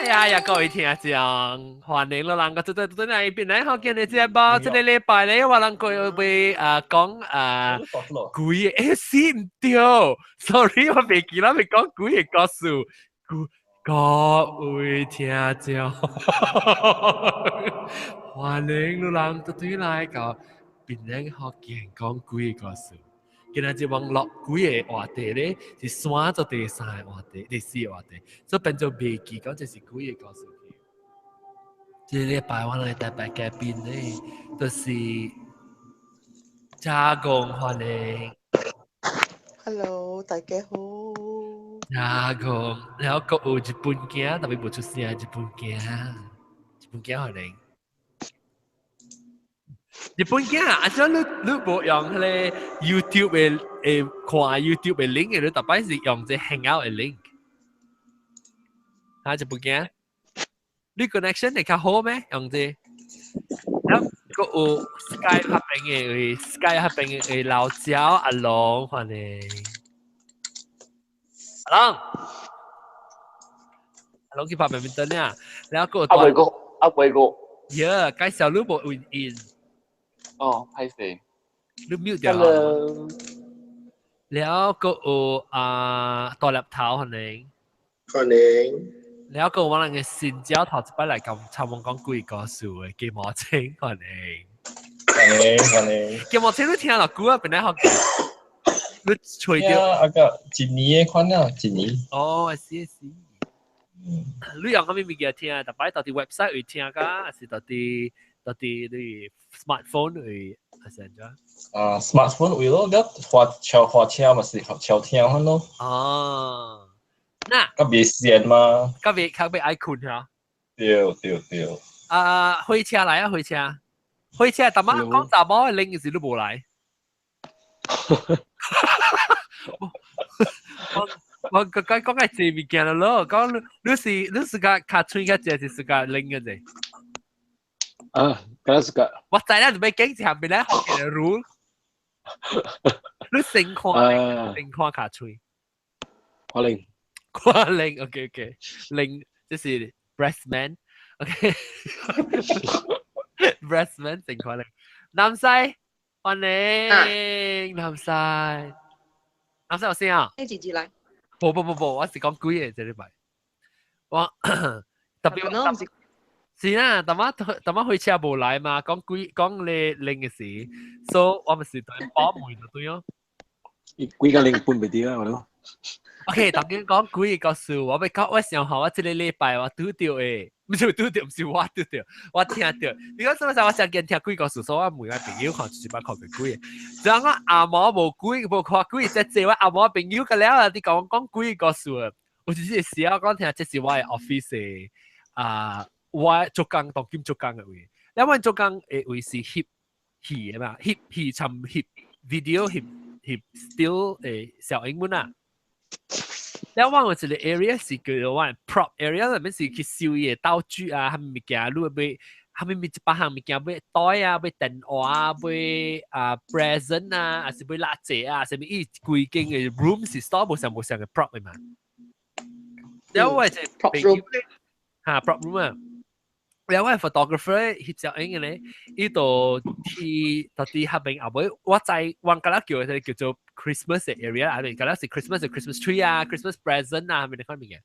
呀呀！各位聽眾，歡迎老人個做做做來邊來好見你節目，這個禮拜咧，我人過會啊講啊鬼誒，是毋對，sorry，我袂記得欲講鬼个故事，各位聽眾，歡迎老人做對來到檳城福建講鬼故事。今仔日網絡幾个話題咧，是選做第三個話題、第四個話題，所以變做袂記講這是幾个故事。這個禮拜我來特別嘉賓咧，就是嘉公歡迎。 Hello，大家好。嘉公，然後閣有日本囝，特別無出聲，日本囝，日本囝歡迎。日本囝，啊，怎你無用彼個 YouTube 的看 YouTube 的 link，你逐擺是用這 Hangout 的 link。啊，日本囝，你 connection 會較好咩？用這，然後閣有 Skype 彼邊的，Skype 彼邊的老焦阿龍歡迎。阿龍，阿龍去拍badminton 啊，然後閣有阿偉哥，阿偉哥。耶，介紹你無運音。哦，歹勢。你 mute 掉。 Hello。然後閣有啊大粒頭歡迎。歡迎。然後閣有我人个新招頭一擺來講，差唔多講鬼故事的雞毛青歡迎。歡迎歡迎。雞毛青你聽了久啊，本來好。你吹著。啊個一年的款啊，一年。哦，是是。你用啥物物件聽？逐擺到佇 website 會聽㗎，還是到佇你 smartphone 會還是按怎？啊，smartphone 會咯，佮駛車駛車嘛是超聽款咯。哦，那較袂閒嘛。較袂愛睏嚇。對對對。啊，火車來啊，火車，火車，逐擺講查某的鈴時你無來。我講講講較濟物件咯，講你是較較喙較濟，是自家拎嘅啫。啊，敢若自家。我知啦，就欲講一項邊來學嘅 rule。你先看，先看較喙。看鈴。看鈴，OK OK，鈴這是 breastman，OK，breastman 先看鈴。南西，歡迎南西，南西有聲啊？你自己來。無無無無，我是講鬼个這禮拜。我特別是啦，逐擺逐擺火車無來嘛，講鬼講你鈴个時，所以我咪是對保問就對哦。鬼個鈴分袂著啊，我都。 OK，當今講鬼个故事，我欲講我想好，我這個禮拜我拄著的，毋是拄著，毋是我拄著，我聽著。你講什麼時候我上見聽鬼故事，所以我問我朋友看，一擺看過鬼。就講我阿嬤無鬼，無看鬼，即濟我阿嬤朋友個了啊！你講講鬼故事，有一時我講聽，這是我的 office 的啊，我做工當今做工的位，了我做工的位是翕戲的嘛，翕戲參翕 video 翕翕 still 的攝影本啊。了我有一個 area 是叫做我 prop area，內面是去收伊的道具啊，啥物物件，你欲買啥物物一百項物件，買袋啊，買電話啊，買啊 present 啊，還是買蠟燭啊，啥物伊規間的 room 是 store 無相無相的 prop 的嘛。了我一個朋友咧，哈 prop room 啊。了我 photographer 翕攝影的咧，伊就去到佇彼邊後尾，我知我敢若叫的叫做 Christmas area 啊，敢若是 Christmas 的 Christmas tree 啊，Christmas present 啊，啥物款物件。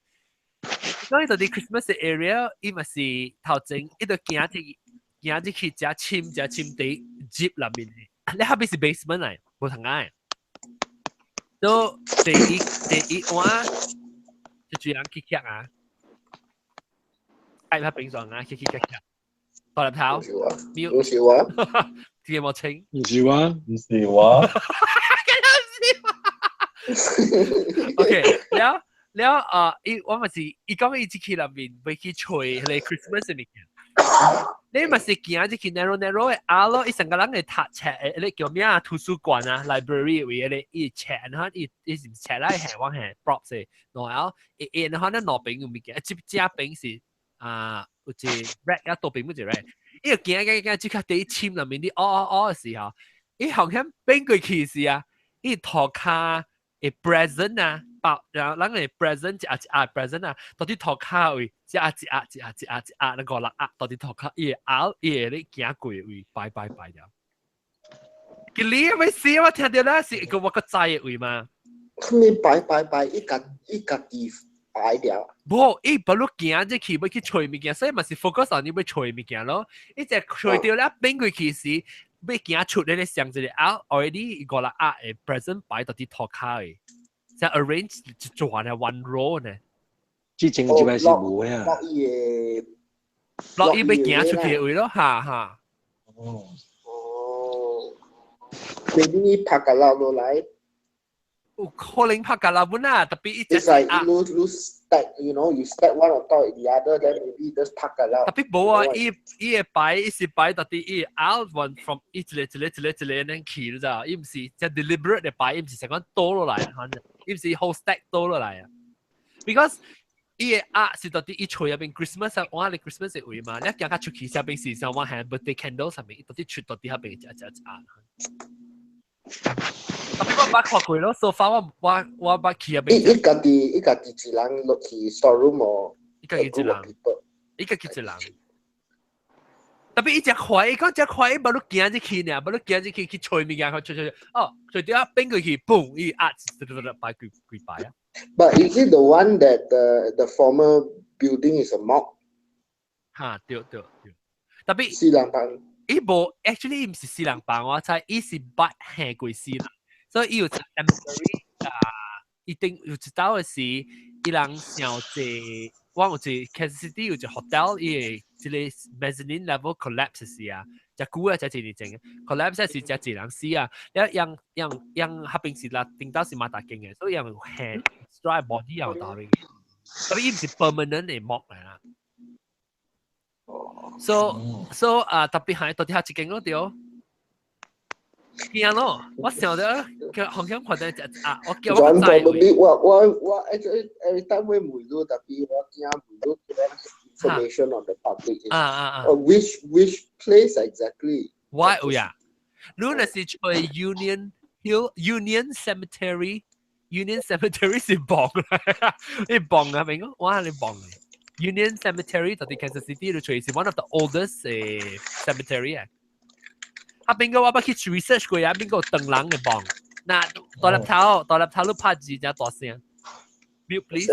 所以到佇 Christmas area，伊嘛是頭前，伊就行入去誠深誠深佇 jeep 內面的，你彼邊是 basement 來，無通愛。都第一晚就主人去徛啊。愛拍冰霜啊，去去去去，大粒頭，唔是我，聽無清？毋是我，毋是我。梗係 OK，了了啊，伊我嘛是，伊講伊入去內面欲去揣彼個 Christmas 的物件。你嘛是行入去 narrow narrow 的啊咯，伊成個人會讀冊的，彼個叫咩啊？圖書館啊，library 位彼個伊冊，然後伊伊是冊來下我下 props 的，然後伊伊然後咧兩邊有物件，這這邊是。啊，有一個 rack 啊，倒邊有一個 rack，伊就行行行，這較佇深內面，你哦哦哦的時候，伊好像變過去時啊，伊塗跤會 present 啊，包然後咱個 present 一盒一盒 present 啊，到佇塗跤位，一盒一盒一盒一盒一盒，那五六盒到佇塗跤，伊會拗，伊會咧行過位擺擺擺了。佢你咪死，我聽到啦，是個我個知嘅位嘛。佢咪擺擺擺，一個一個地擺了。無，伊不如行入去欲去揣物件，所以嘛是 focus on 你欲揣物件咯。伊只揣著了變過去時，欲行出咧上一個盒，already 五六盒嘅 present 擺到佇塗跤嘅，即 arrange 一轉嘅 one row 呢。之前這擺是無啊。落伊嘅，落伊欲行出去嘅位咯，哈哈。哦。哦。maybe 拍個落落來。有可能拍架啦本啊，特別伊隻 It's like you stack, you stack one on top of the other, then maybe just 拍個啦。特別無啊，伊伊會擺，伊是擺特別伊 out one from 伊一個一個一個一個恁去你知道？伊毋是即 deliberate 的擺，伊毋是成講倒落來，伊毋是 whole stack 倒落來啊。Because 伊的盒是到底伊厝入邊 Christmas 啊，我哋 Christmas 的位嘛，你行較出去下邊是像我係 birthday candle 上面，到底出到底下邊一隻一隻盒。特別我捌看過咯，so far 我我我捌去入邊。伊伊家己伊家己一人落去 storeroom 哦。伊家己一人，伊家己一人。特別伊隻快，伊講隻快，伊無你行入去呢，無你行入去去揣物件，去揣揣，哦，揣掉變過去，嘣，伊壓，擺幾幾擺啊。 But is it the one that the former building is a morgue？哈，對對對。特別死人房。伊無，actually 伊毋是死人房，我猜伊是捌下過死人，所以伊有 cemetery 啊，一定有一道的是，伊人想這，我有一 Kansas City 有一 hotel，伊個這個 mezzanine level collapse 時啊，隻久啊，隻一年前 collapse 是隻一人死啊，了讓讓讓彼邊是啦，頂到是馬大間嘅，所以讓下 dry body 又到邊，所以伊毋是 permanent 的 morgue 來啦。So 啊，特別係到底係一間咯對。驚咯！我想到佢好像看到一啊，我叫我知。我我我 actually every time 會問你，特別我驚問你 information on the public。啊啊啊！Which place exactly？我有呀，你若是去 Union Hill Union Cemetery，Union Cemetery 是墓啦，你墓啊明個？哇，你墓 Union Cemetery 到底 Kansas City 你揣是 one of the oldest cemetery 啊。啊，邊個我捌去 research 過啊？邊個唐人嘅墓？嗱，大粒頭，大粒頭你拍字真大聲。Mute please。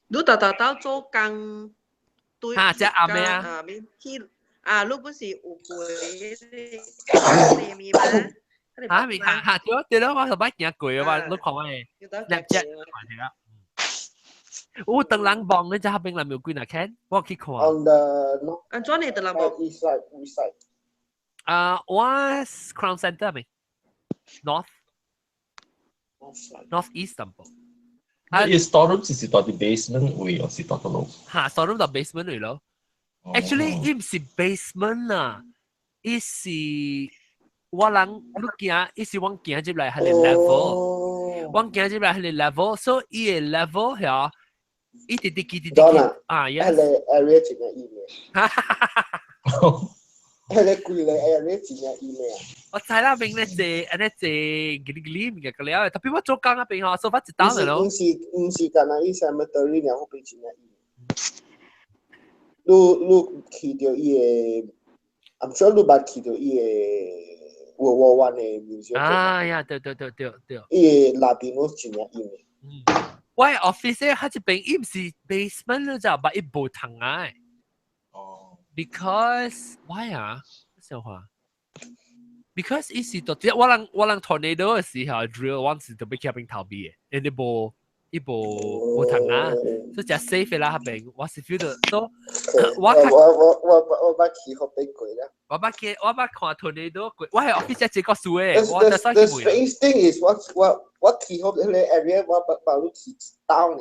你豆豆豆做工對。嚇，只阿咩啊？啊，面去啊，你不是有過咩嗎？嚇，咪嚇嚇對對咯，我頭擺行過啊嘛，你看我嘅 Snapchat 看下。有唐人墓，你知彼邊內面有幾若間？我去看。 On the north。安怎呢？唐人墓？East side, east side。啊，我 Crown Center 咪，North North East 淡薄。啊，伊 storeroom 是佇 basement 位，還是佇佗落？嚇，storeroom 佇 basement 位咯。Actually，伊毋是 basement 啊，伊是我人你行，伊是阮行入來彼個 level，阮行入來彼個 level，所以伊個 level 遐，伊直直記直直記啊，yes。彼個 area 真正伊咩？彼個規個 area 真正伊咩？我知啦，邊咧坐，按呢坐，吉哩吉哩物件個了，特別我做工嗰邊吼，手法一刀的咯。毋是毋是，干焦伊 cemetery 爾，彼邊真正伊。你你去著伊個，I'm sure 你捌去著伊個 World War One 的 museum。啊呀，對對對對對。伊個內邊攏真正陰的。嗯，我 office 咧，彼這邊伊毋是 basement 了咋，但伊無窗啊。哦。Because why 啊？小話。Because 伊是到我人我人 tornado 的時候 drill 我是特別去彼邊逃避的，因為無伊無無窗啊，所以誠 safe 啦彼邊，我是 feel 到，so 我我我我我捌去彼邊過啦。我捌去，我捌看 tornado 過，我係 office 這個數的，我 The strange thing is 我我我去彼個 area 我捌捌你去一道爾，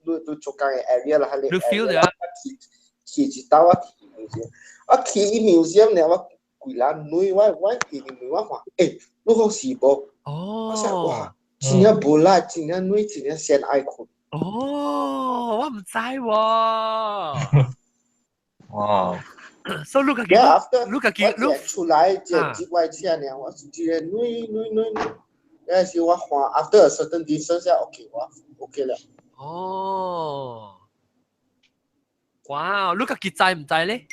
你你做工的 area 啦，彼個你 feel 到？去去一道我去 museum，我去 museum 爾我。規人女，我我去問我看，欸，你好是無？哦，我說哇，真正無力，真正女，真正先愛睏。哦，我毋知喎。哇！所以你家己，你家己，你出來接接外車爾，我是一個女女女女。那時我看 after a certain distance OK 我 OK 了。哦，哇！你家己知毋知咧？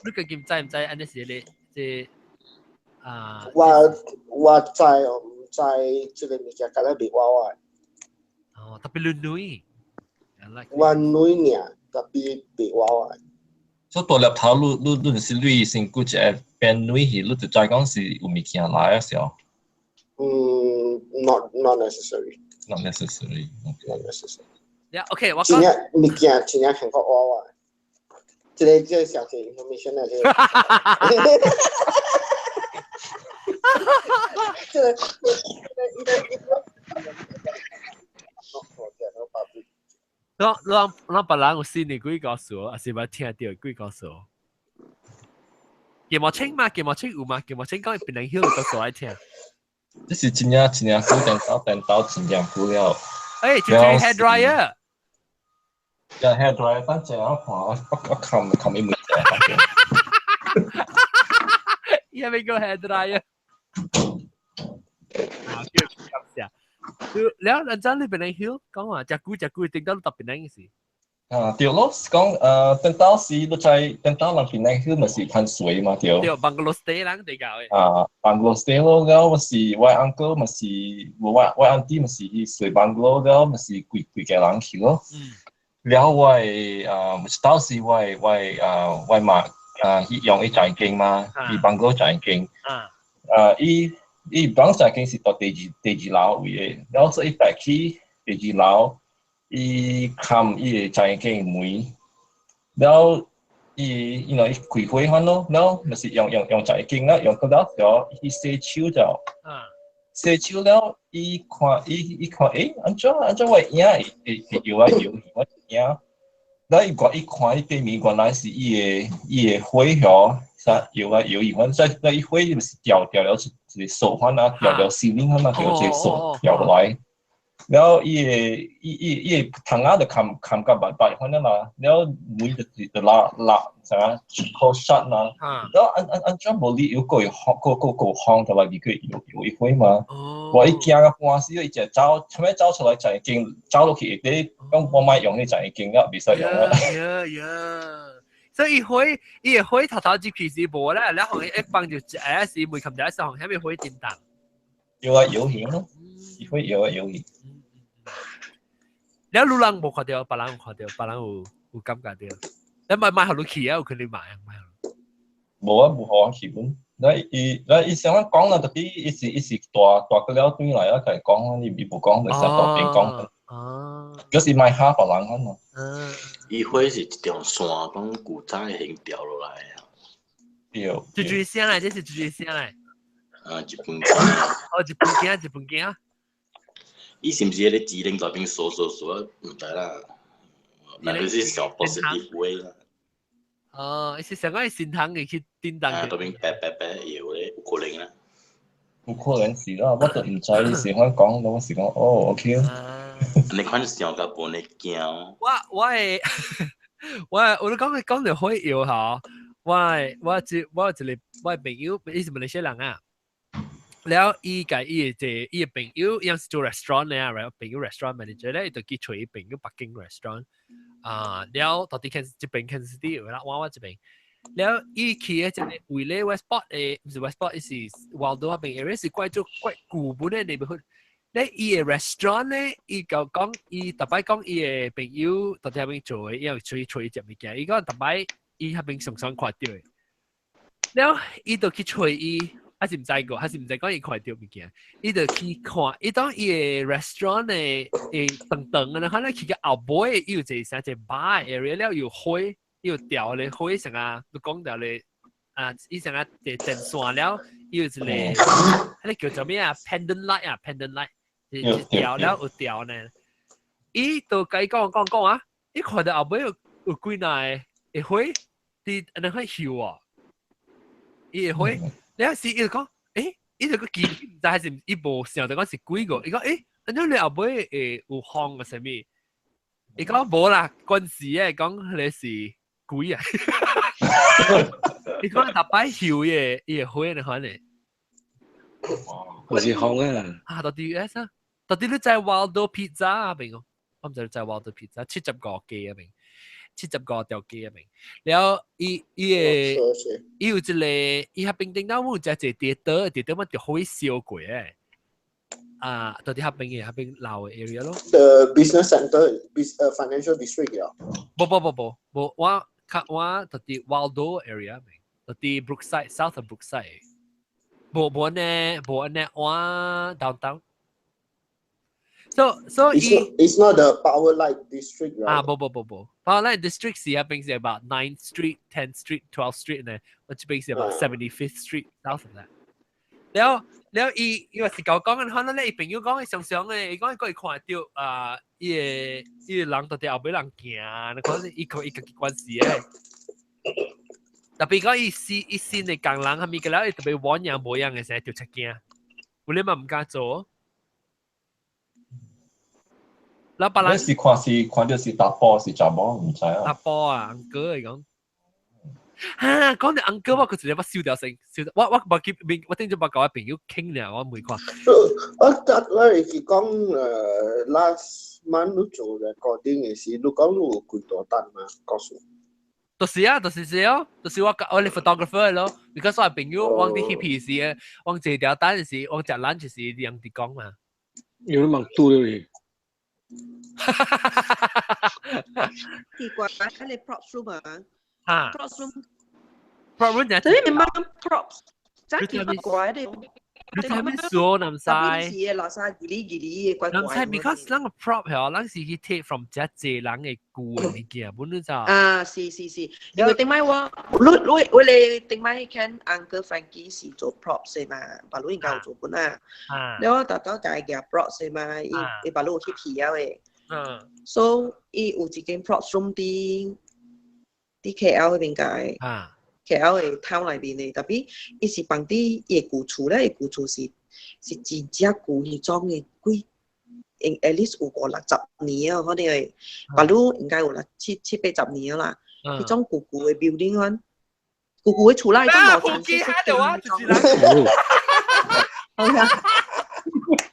你家己知毋知按呢是咧？這啊，我知毋知這個物件，敢若袂我我。哦，特別你女，我女爾，特別袂我我。所以大粒頭，你你你是你身軀一個變女去，你就知講是有物件來的時候。嗯，not necessary。 Not necessary. Not necessary. Yeah, OK，我真正物件真正很過我我。這個小姐 information 啊，這個。這個這個咱咱咱別人有新的鬼故事，還是捌聽著鬼故事？金毛清嘛，金毛清有嘛？金毛清講伊檳榔葉故事愛聽。這是真正真正久，電到電到真正久了。欸，就是 hair dryer。呀，hair dryer，等陣我看，我看看伊問題。伊還沒個 hair dryer。啊，叫感謝。了，人陣你檳榔葉講話，食久食久，頂到特別難是。啊，對咯，講等到時你知，等到人檳榔葉咪是趁水嘛，對。對，bungalow stay 人地搞的。啊，bungalow stay 咯，了咪是我 uncle 咪是，我 auntie 咪是去睡 bungalow，了咪是規規家人去咯。嗯。了我啊，到時我媽啊，去用伊房間嘛，伊 bungalow 房間。啊。啊，伊 bungalow 房間是到第二樓位的，了所以伊帶去第二樓。伊冚伊个房間門，了伊因為伊開火款咯，了咪是用房間啦，用到了時伊洗手就，洗手了，伊看，欸，按怎我影會搖來搖去，我影，了伊看伊對面原來是伊个火曉啥搖來搖去，反正那伊火就是掉了一個數款啊，掉了 ceiling 款啊，掉一個數掉落來。了伊個伊個窗仔就冚甲密密款啊嘛，了門就拉啥靠 shut 啦，了按怎無理由閣會風閣風就來入去有一火嘛？我伊驚甲半死，伊就走，啥物走出來房間，走落去下底，講我莫用彼房間了，袂使用了。呀呀，所以伊火頭頭入去是無咧，然後伊一放就一時袂冚住，一時紅啥物火震動。搖啊搖去咯，伊火搖啊搖去。了，路人無看著，別人有看著，別人有感覺著。你買予你去啊？有可能買買。無啊，無予我去本。那伊想講啦，特別伊是大大個了轉來啊，共伊講，伊無講，就成大邊講。哦。嗰是買蝦別人款咯。嗯。伊火是一條線，講古早的形掉落來啊。對。就注意聲來，這是注意聲來。啊，一分鐘。哦，一分鐘，一分鐘。伊是毋是迄個指令在邊鎖鎖鎖？毋知啦，那就是上 positive way 啦。哦，伊是想講伊心糖會去叮當。啊，嗰邊白白白搖咧，有可能啦。有可能是啦，我都毋知伊是怎講，我是講哦，OK。你看上甲無呢驚。我都講講著火搖吼，我一我一我一個朋友，伊是馬來西亞人啊。了，伊共伊的朋友，伊是做 restaurant 咧，right？朋友 restaurant manager 咧，伊就去揣伊朋友北京 restaurant。啊，了到底 Kansas 這邊 Kansas City 有啦，我這邊。了，伊去的這個位咧 Westport 的，毋是 Westport，伊是 Waldo 那邊 area 是怪做怪舊本的 neighborhood。咧，伊的 restaurant 咧，伊就講伊逐擺講伊的朋友到底遐邊做的，伊有揣揣食物件，伊講逐擺伊遐邊常常看著的。了，伊就去揣伊。還是毋知個，還是毋知講伊看著物件，伊就去看，伊當伊的 restaurant 的長長的，可能去個後尾，伊有一個啥一個 bar area 了，有火，有吊咧火啥啊，你講掉咧啊，伊啥啊電線了，伊有一個，彼個叫做咩啊？pendant light 啊，pendant light，吊了有吊呢。伊就共伊講講講啊，伊看著後尾有幾若個火，佇按呢款燒啊，伊的火。了時伊就講，欸，伊就個記毋知還是伊無想著講是鬼個，伊講，欸，按怎你後尾會有風個啥物？伊講無啦，關事的，講彼個是鬼啊！伊講逐擺燒伊個火呢款的。我是紅啊。啊，到底 US 啊？到底你在 Waldo Pizza 啊邊個？我毋知你在 Waldo Pizza 75街啊邊，75條街啊邊。然後伊伊個伊有一個，伊遐邊頂到有一隻 theatre，theatre 嘛就好燒過誒。啊，到底遐邊嘅遐邊老嘅 area 咯。 The business center, financial district 啊。無無無無無，我較我到底 Waldo area 邊，到底 Brookside south of Brookside。無無呢，無呢，我 downtown。So It's not the Power Light District, right? 啊，無無無無，Power Light District 是啊，邊是 about 9th Street, 10th Street, 12th Street 呢，我這邊是 about 75th Street south of that。了了，伊伊話是甲我講，可能咧，伊朋友講，伊常常嘅，伊講伊過會看到啊，伊個伊個人到底後尾人行，你講伊個伊家己關事嘅。特別講伊新伊新的工人，係咪個了？伊特別玩樣無樣嘅時候就出驚，有你嘛毋敢做。老別人是看是看到是查埔是查某，毋知啊。查埔啊，uncle 嚟講。哈，講到 uncle 我佢一個我燒掉成，燒我我無記面，我頂陣捌共我朋友傾了，我問看。我得我會記講last month 你做 recording 嘅時，你講你有幾多單嘛？告訴。就是啊，就是這哦，就是我我係 photographer 咯。because 我朋友往啲翕片時，往這條單時，往食 lunch 時，人哋講嘛。有人望拄了去。奇怪，睇你 props room 啊？啊，props room。 prop room 所以你問 props，真奇怪你。你睇咩數南西？是嘅，垃圾吉哩吉哩嘅怪怪。南西，because 咱個 prop 係，咱是去 take from 這濟人嘅舊嘅物件，本來就。啊，是是是，因為頂擺我，你你我你頂擺看 Uncle Frankie 是做 props 嘅嘛，別路應該有做本啊。啊。了我特登家己 props 嘅嘛，伊伊別路翕戲啊嘅。嗯。所以伊有一間 props room 佇佇 KL 嗰邊間。啊。 KL 的 town 內面的，特別伊是放佇伊的舊厝咧，伊舊厝是是真正舊彼種的，幾應 at least 有五六十年啊，可能會，別路應該有六七七八十年啦。彼種舊舊的 building 款，舊舊的厝啦，彼種五層四層啊，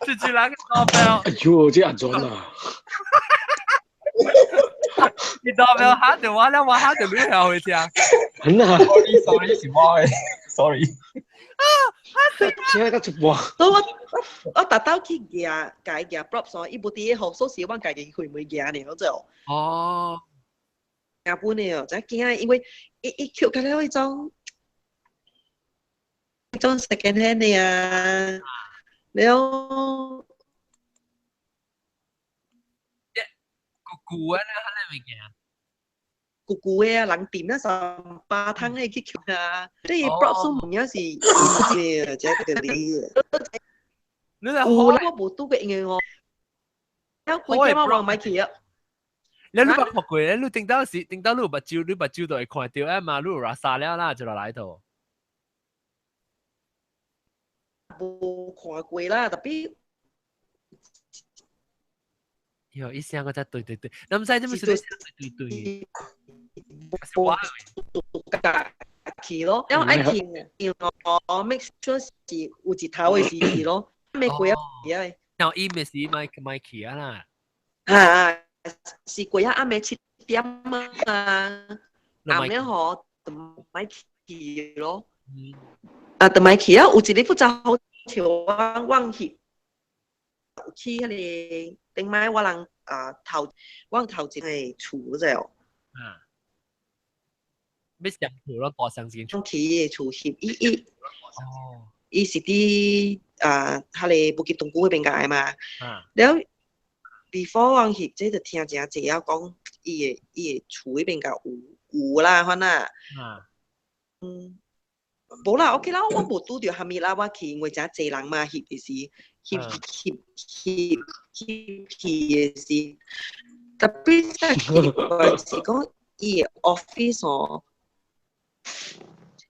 就是人，好啊，就是人個標。哎呦，這按怎啊？你代表嚇到我咧，我嚇到你又會聽。很啊，sorry sorry 是我的，sorry。啊，聽到一半。所以我我我特登去舉，家舉 props 伊無佇個號，所以我家己去袂舉呢，我就。哦。舉本的哦，真驚，因為伊伊抾甲了彼種，彼種 second hand 的啊，了。舊舊的咧，彼個物件。舊舊的啊，人掂啊，三百桶的去抾啊，這 props 物件是嘅，這個理。你係有啦，我無拄過，因為我，了規點我無買去啊。你你捌看過咧？你頂到時頂到你有目睭，你目睭就會看到啊嘛，你有拉沙了啦，就落來頭。無看過啦，特別。喲，一聲我才對對對，你毋知這麼是對對對。無去咯，然後愛去，我 make sure 是有一頭的時去咯，未過啊，然後伊咪是買買去啊啦。啊，是過啊，暗暝7點啊，暗暝吼就買去咯。啊，就買去啊，有一日負責好笑我忘去，去彼個頂擺我人啊頭，我頭一個厝者哦。啊。欲上厝咯，大上間厝。去的厝翕伊伊，哦，伊是佇啊，彼個 Bukit Tungku 彼邊界嘛。啊。了，before 我翕這就聽誠濟仔講，伊的伊的厝彼邊界有有啦，反正。啊。嗯，無啦，OK 啦，我無拄著蝦米啦，我去因為誠濟人嘛，翕的時，翕翕翕翕去的時，特別真奇怪是講伊的 office 哦。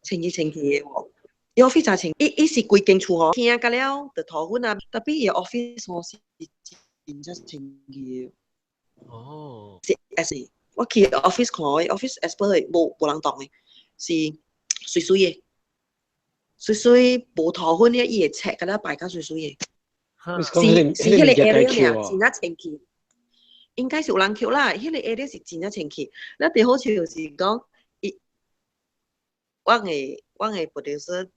清氣清氣的喎，伊 office 就清，伊伊是規間厝吼，聽甲了就塗粉啊，特別伊 office 吼是真正清氣的。哦。是，是，我去 office 看，office as per 無無人動的，是媠媠的，水水無塗粉咧，伊會切甲了擺較水水的。是是彼个 area 爾，真正清氣。應該是有人抾啦，彼個 area 是真正清氣。咱最好笑是講，伊我的 producer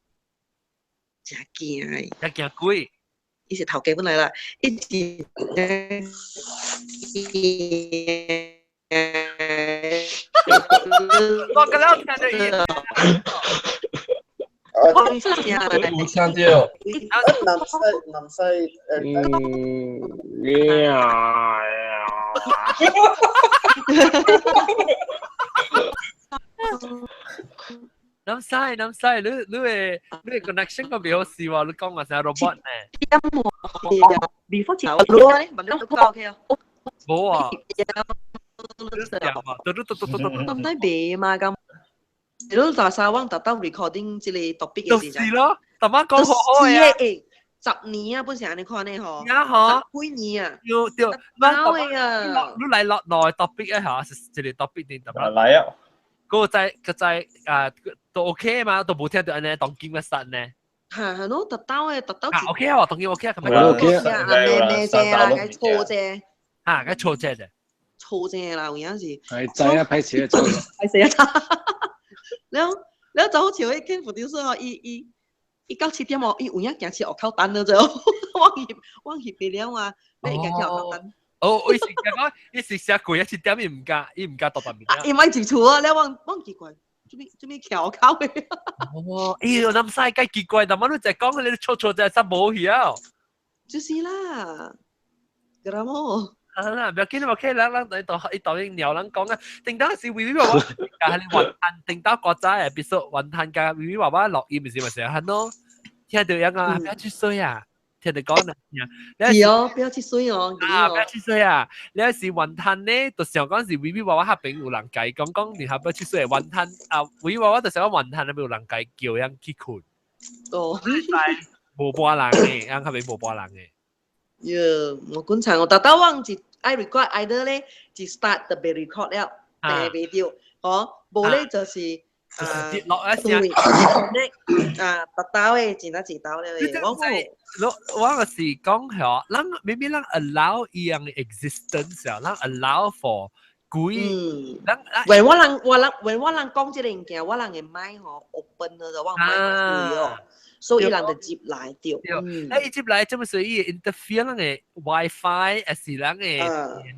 誠驚的。誠驚鬼。伊是頭家本來啦，伊真驚。我剛剛聽到伊。我有聽到。南西南西嗯呀呀！南西南西，你你的 connection 個袂好勢喎，你講話成 robot 呢？ before 前咧，問你都 OK 啊？無啊。嘟嘟嘟嘟嘟嘟。咁低袂嘛咁。你都大沙灣特登 recording 這個 topic 嘅時就是咯，大媽講好好呀。10年啊，本是按呢看呢吼。呀吼。十幾年啊。對對。老啊。你來落內 topic 啊嚇，是一個 topic 定特別。來啊。嗰個在個在啊都 OK 嘛，都無聽到按呢當今嘅實呢。係係咯，特登嘅特登。啊 OK 啊，當今 OK 啊，咁樣 OK 啊，咩咩啫啦，該錯啫。啊，該錯啫啫。錯啫啦，有影是。係制啊，歹勢啊，走。歹勢啊！了了就好似迄天副導說吼，伊伊伊到7點哦，伊有影行去學口等了就，我翕袂了啊，你行去學口等。哦，伊是講，伊是寫過一7點，伊毋敢，伊毋敢獨特面。啊，伊莫入厝啊，了我我奇怪，做咩做咩徛口的？哦，哎呦，諗晒計奇怪，但我你就講你錯錯就係無去啊。就是啦，個啦麼？啊啦，唔要緊，唔要緊，咱咱伊當伊當應鳥人講啊。頂當時微微娃娃，甲彼個雲吞，頂當國仔的，比如說雲吞共微微娃娃錄音，毋是嘛是按喏，聽著樣啊，不要去水啊，聽著講啊，是哦，不要去水哦，啊，不要去水啊！你是雲吞呢，就想講是微微娃娃彼邊有人共伊講講，然後不要去水雲吞啊，微微娃娃就想講雲吞那邊有人共伊叫人去睏。哦，無半人的，人彼邊無半人的。喲，我觀察我，特登我是愛 record either 咧，一 start 就袂 record 了，訂袂著，吼，無咧就是啊跌落一聲，啊，特兜的真啊一兜了的，我我我是講吼，咱明明咱 allow 伊樣的 existence 啊，咱 allow for 鬼，咱為我人我人為我人講這個物件，我人的麥吼 open 了，我麥開哦。所以伊人就接來著。對，啊伊接來，這麼說伊 interfere 咱的 WiFi，還是咱的，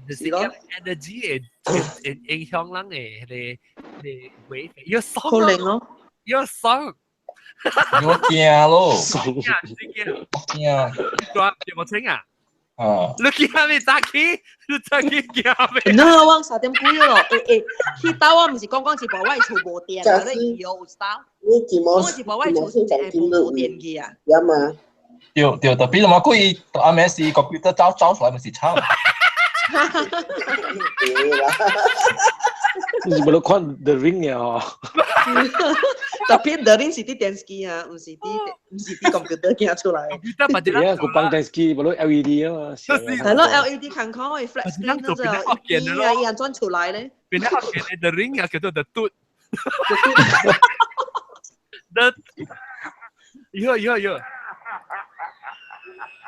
就是 energy 會會影響咱的彼個彼個 wave，要爽可能哦，要爽。我驚咯，驚，驚，驚，有無清啊？啊！你驚咩？早起，你早起驚咩？那我3點幾咯，欸欸，彼兜我毋是講講一半我厝無電啊，你有有兜？你我一半我厝無電去啊。有嘛？對對，特別嘛，佢暗暝時 computer 走走出來咪是慘。對啦。你是無咧看 The Ring 啊？特別 The Ring 是佇電視機啊，毋是佇毋是佇 computer 鏡出來。而家個放電視機，無咧 LED 啊嘛。係咯，LED 看看會 flat screen 嗰隻，伊啊伊安怎出來咧？變咗學見 The Ring 啊，叫做 The Tooth。The 喲喲喲！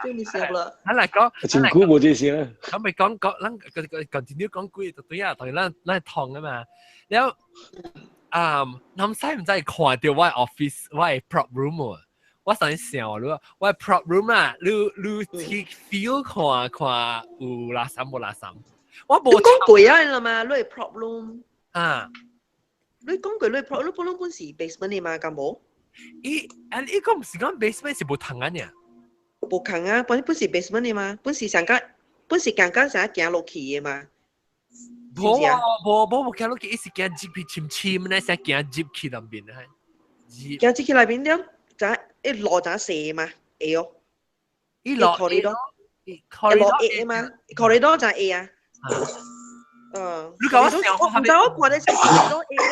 這你笑啦。咱來講，真久無這聲啦。咁咪講講，咱個個 continue 講鬼就對啊，當然咱咱痛啊嘛。了啊，南西毋知看著我 office，我 prop room 喎。我上次想你，我 prop room 啊，你你去 feel 看看有垃圾無垃圾？我無講過啊啦嘛，你 prop room 啊，你講過你 prop room 本是 basement 的嘛，敢無？伊啊，伊個毋是講 basement 是無通啊爾。無共啊，本本是 basement 的嘛，本是上個，本是剛剛啥行落去的嘛。無無無無行落去，伊是行入去深深呢，先行入去內面啊。行入去內面了，就一路就細嘛，會哦。一路 corridor，一路會嘛，corridor 就會啊。嗯。你講我想，我毋知我看咧是 corridor 會咯，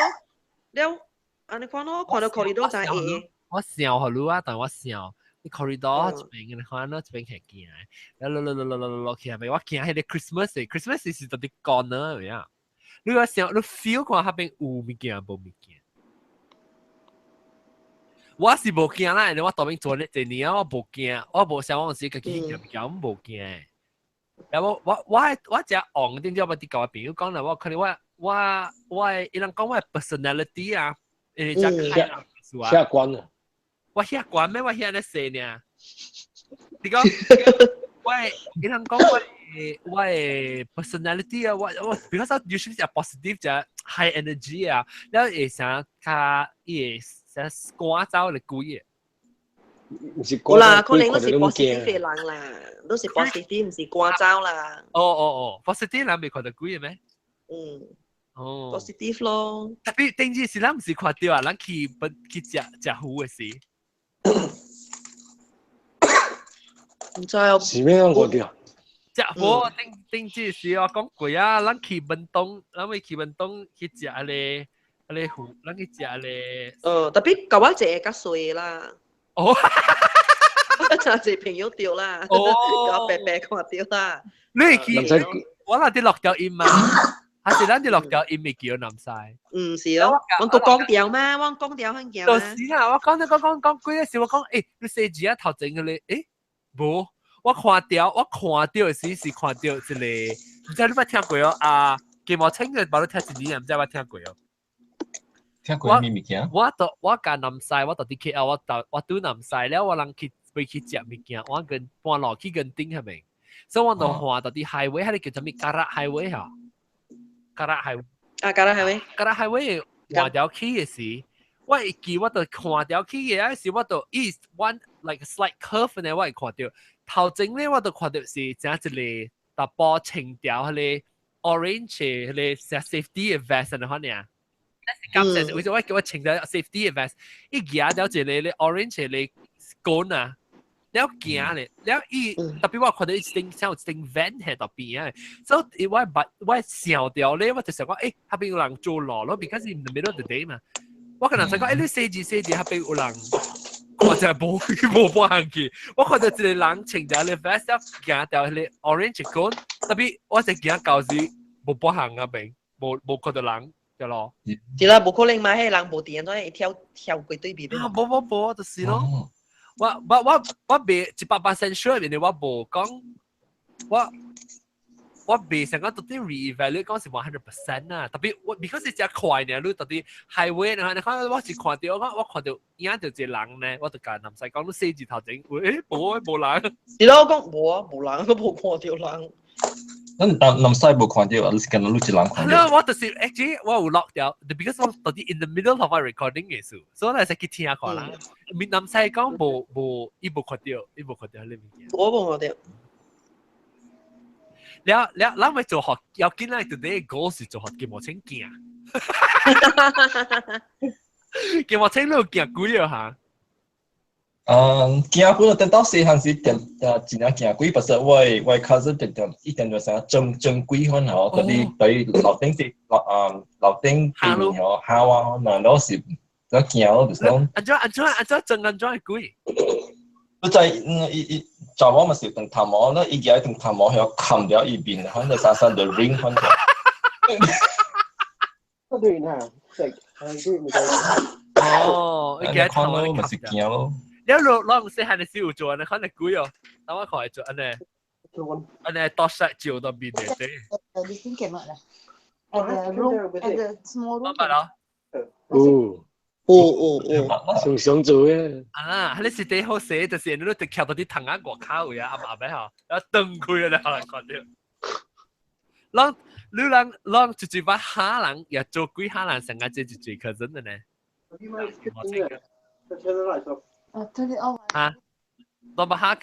了，按呢看咯，看到 corridor 就會。我想予你啊，但我想。你 corridor 一邊，你看咯，一邊行行，然後落落落落落落去下邊，我行彼個 Christmas，Christmas 是佇佇 corner 有影。你話想，你 feel 看彼邊有物件無物件？我是無驚啦，我當兵做咧一年啊，我無驚，我無想我時家己去行物件，我無驚。然後我只戇點知我啲舊我朋友講啦，我可能我伊人講我 personality 啊，因為只開朗是啊。下關啊！我遐關咩？我遐咧細呢？你講我伊人講我 personality 啊，我 because 我 usually 只 positive 只 high energy 啊，然後會想較伊會想趕走嚟鬼嘅。唔是有啦，可能都是 positive 嘅人啦，都是 positive，唔是趕走啦。哦哦哦，positive 人未看到鬼嘅咩？嗯。哦。 positive 咯。特別頂次是咱唔是看到啊，咱去不去食食糊嘅時。唔知哦。是咩人看到？食糊頂頂次時我講過啊，咱去文東，咱會去文東去食彼個糊，咱去食彼個。特別舊我一個較細啦。哦。就一個朋友著啦。哦。我白白看到啦。你去？我那啲落掉音嘛？還是咱啲落掉音未叫南西？嗯，是咯。我講講掉嘛，我講掉很驚。就是啦，我講你講講講幾個時，我講你細字啊頭前個咧，無，我看到我看到的時是看到一個，唔知你捌聽過哦？啊，金毛青嘅，捌你聽一年，唔知捌聽過哦？聽過咩物件？我到我甲南西，我到佇 KL，我拄南西了，我人去飛去食物件，我跟半路去跟頂係咪？所以我就看到佇 highway，彼個叫做咩？Karak highway 嚇，Karak highway。啊，Karak highway。 Karak highway 換條去的時，我會記我就看條去的，啊時我就伊 one like a slight curve 呢，我會看到頭前咧，我就看到是正一個查埔穿條彼個 orange 彼個 safety 的 vest 的款爾。但是感謝，為什麼我叫我穿條 safety 的 vest？伊舉了一個咧 orange 的棍啊，了行咧，了伊特別我看到一頂像有一頂 van 喺度邊啊，所以我捌我想到咧，我就想講，彼邊有人做路咯，because in the middle of the day 嘛。我可能就講，你細字細字，彼邊有人，我就係無無半行去。我看到一個人穿條咧 vest，行條彼個 orange 棍，特別我就行到時無半行啊邊，無無看到人。對咯，是啦，無可能嘛，彼人無電，都會跳跳過對面。啊，無無無，就是咯。我未100% sure，因為我無講，我未想講到底 re-evaluate 講是 100% 啊。特別我 because 是真快呢，你到底 highway 呢？你看我是看到我我看到影到一個人呢，我就共南西講你四字頭前，無無人。是咯，我講無啊，無人，都無看到人。咱南南西無看到，你是敢若你一人看到？我就是 actually 我有錄掉，because 我到底 in the middle of my recording 嘅時，所以我會使去聽下看啦。閩南西講無無，伊無看到，伊無看到彼物件。我無看到。了了，咱欲做學，要緊咱 today goal 是做學金毛清鏡。金毛清你有驚鬼啊嚇？嗯，驚鬼等到細漢時，定真正驚鬼，不是我 cousin 定定一定就啥裝裝鬼款吼，嗰啲對樓頂啲樓啊樓頂對面吼，下啊，那都是就驚咯，就是講。按怎按怎按怎裝按怎會鬼？你在伊伊查某嘛是長頭毛，那伊舉長頭毛遐冚掉伊面，反正啥啥 the ring 反正。對啦，食係對。哦，伊舉頭毛嘛是驚咯。你落落細漢的時有做按呢，可能鬼哦，等我看會做按呢，按呢多晒照到面的對。 This thing cannot lah. At the room, at the small room. 捌咯。哦。哦哦哦，想想做嘅。啊，你是第好勢，就是你都徛到啲藤仔外口位啊，阿媽咪吼，然後斷開了，可能看到。咱你人咱一嘴把蝦人也做鬼蝦人，上個這一嘴可真的呢。啊，turn it off. 啊，我把蝦，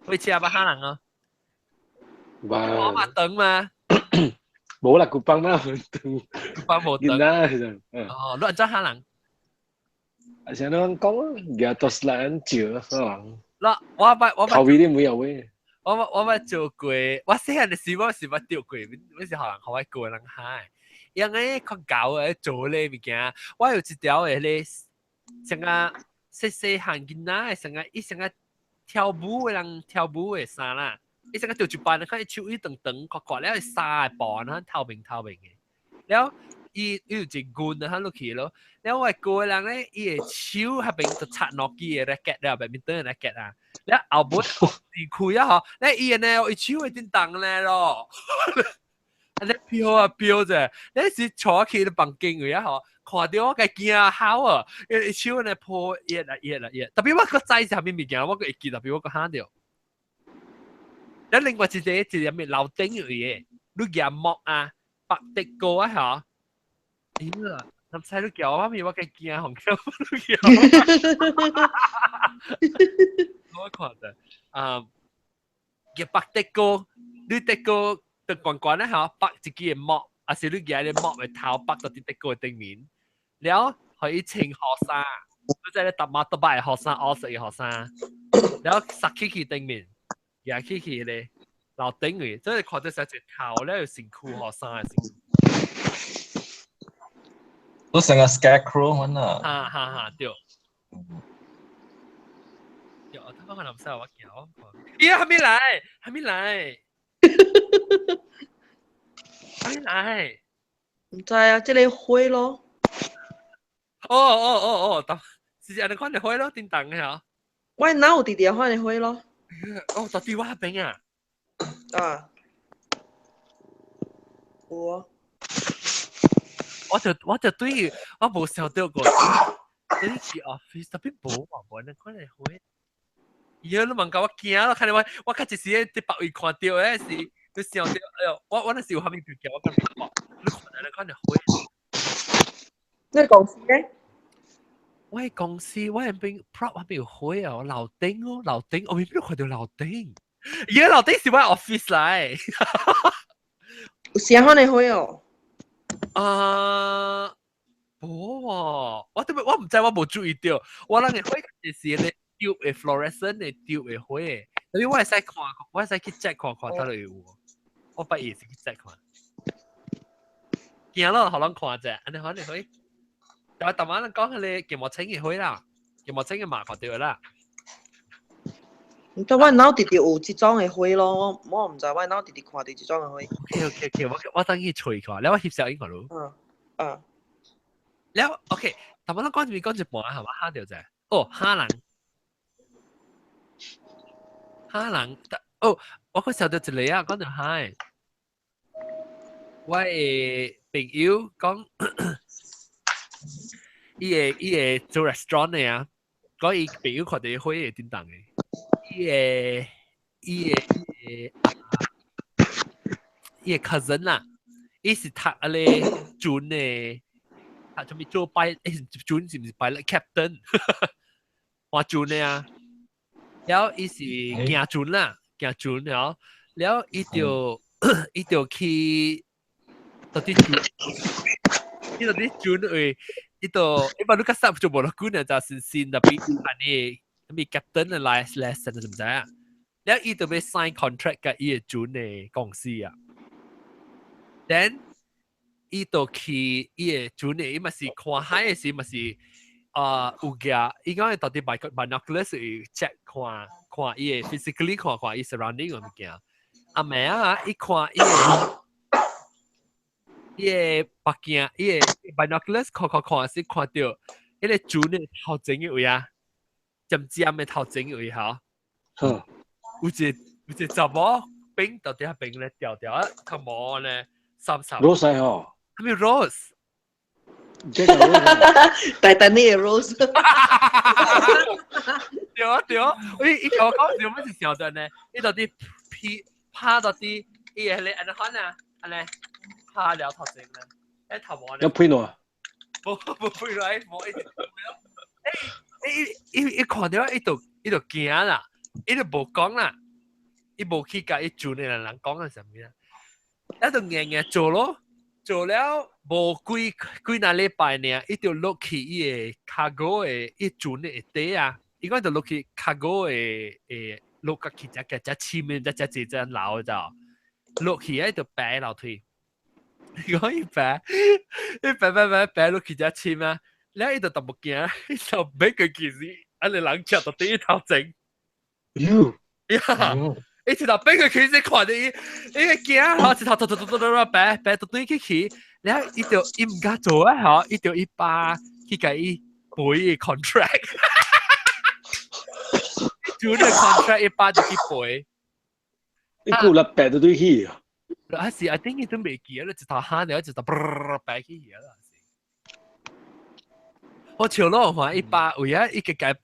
會吃把蝦人啊？我嘛長嘛。無啦，古幫嘛長。古幫無長。哦，你按怎蝦人？啊，像你講，舉多蘭照蝦人。嗱，我捌我捌。頭尾你沒有喂。我捌做過，我細漢的時我是捌釣過，我是予人予我過人蝦。因為較厚的做咧物件，我有一條的咧，像個細細漢囡仔的，像個伊像個跳舞的人跳舞的衫啦，伊像個釣一半，看伊手伊長長，闊闊了，衫的布，那透明透明的。了，伊伊有一棍啊，落去咯。了我個人咧，伊的手彼邊就插落去的 racket 了，badminton 的 racket 啊。了後尾離開啊嗬，咧伊呢，伊手會叮當咧咯。啊！你飄啊飄啫，你是坐去咧房間位啊嗬，看到我個驚吼啊！伊手呢破熱啊熱啊熱，特別我個知是啥物物件，我個會記，特別我個嚇到。了另外一個一個咩樓頂位的，你舉木啊，白的歌啊嗬，哎呀，諗使你叫我，咪我個驚紅叫你叫。我看到，啊，舉白的歌，你的歌。就關關咧嚇，白一支的木，還是你舉個木的頭白到佇竹篙的頂面，了予伊穿雨衫，你知咧搭馬搭擺的雨衫，烏色的雨衫，了塞起去頂面，舉起去咧樓頂位，所以看到成一頭咧身軀雨衫的身軀。都成個 scarecrow 咁啊！哈哈哈，對。對，我頭先諗晒我驚我看。咦，還沒來，還沒來。還沒來。毋知啊，這个火咯。哦哦哦哦，當是按呢款的火咯，叮當的嗬。我哪有直直款的火咯？哦，就佇我彼邊啊。啊。有啊。我就對我無想到過，對去 office 特別無啊，無按呢款的火。咦，你問到我驚咯，看你我我較一時佇別位看到的是，你想到，哎喲，我我那時有啥物物件，我感覺你看按呢款的火。你公司咧？我的公司我彼邊 prop 彼邊有火啊，樓頂哦，樓頂，我邊邊看到樓頂？而家樓頂是我 office 來。有啥款的火哦？啊，無喎，我特別我毋知，我無注意到，我人的火就是咧 tube 的 fluorescent 的 tube 的火，所以我會使看，我會使去 check 看看，睇到有無。我不意是去 check 看。驚咯，予人看者，按呢款的火。但係逐晚人講彼个芥末青的火啦，芥末青的嘛看著啦。毋知我腦直直有這種的火咯，我我毋知我腦直直看著這種的火。 OK OK OK，我我等去揣看，了我翕相影看咯。嗯嗯。了 OK，逐晚人講一邊講一半係嘛？嚇著者，哦，蝦人，蝦人，哦，我閣想著一個啊，講著蝦。我的朋友講，伊會伊會做 restaurant 的啊，講伊朋友看著火會叮當的，伊的伊的伊的伊的 cousin 啦，伊是讀彼个船的，讀啥物做 pilot，欸，船是毋是 pilot captain？划船的啊，了伊是行船啦，行船了，了伊就伊就去到佇船，伊到佇船位，伊就伊把你較實就無落久呢，就是先特別按呢，啥物 captain 的 license 是毋知啊？了伊就欲 sign contract 佮伊的船的公司啊，then 伊就去伊的船的，伊嘛是看海的時嘛是啊有舉，伊講伊到底 binoculars check 看看伊的 physically 看看伊 surrounding 的物件，阿暝啊，伊看伊的伊的目鏡，伊的 binoculars 看看看時看著彼个船的頭前的位啊，尖尖的頭前的位吼，有一個有一個查某變到底彼邊咧掉掉啊，頭毛咧濕濕。 Rose 吼，啥物 Rose？大大你的 Rose。對啊對啊，伊伊共我講時，我是想著呢，伊到底皮拍到底，伊會咧按呢款啊，按呢拍了頭前咧，彼頭毛咧。有配喏？無無配來，無一直。欸，伊伊伊看著伊就伊就驚啦，伊就無講啦，伊無去共伊船的人人講啊啥物啊，伊就硬硬做咯，做了無幾幾若禮拜爾，伊就落去伊的 cargo 的伊船的底啊，伊講就落去 cargo 的的落個去只只只深的只只只樓就落去啊，伊就爬樓梯。伊講伊爬，伊爬爬爬爬落去只深啊，了伊就淡薄驚，伊就欲過去時，按呢人徛佇伊頭前。喲，呀！伊一頭爬過去時，看著伊，伊會驚，吼，一頭突突突突突爬爬到對去去，你伊就伊毋敢做啊，嗬，伊就伊爸去共伊背 contract，做個 contract 伊爸就去背。你顧粒白都對起啊！啊是，I think 伊都未記啊，一頭喊了，一頭白起去啦。我笑咯，話伊爸為啊，伊個解，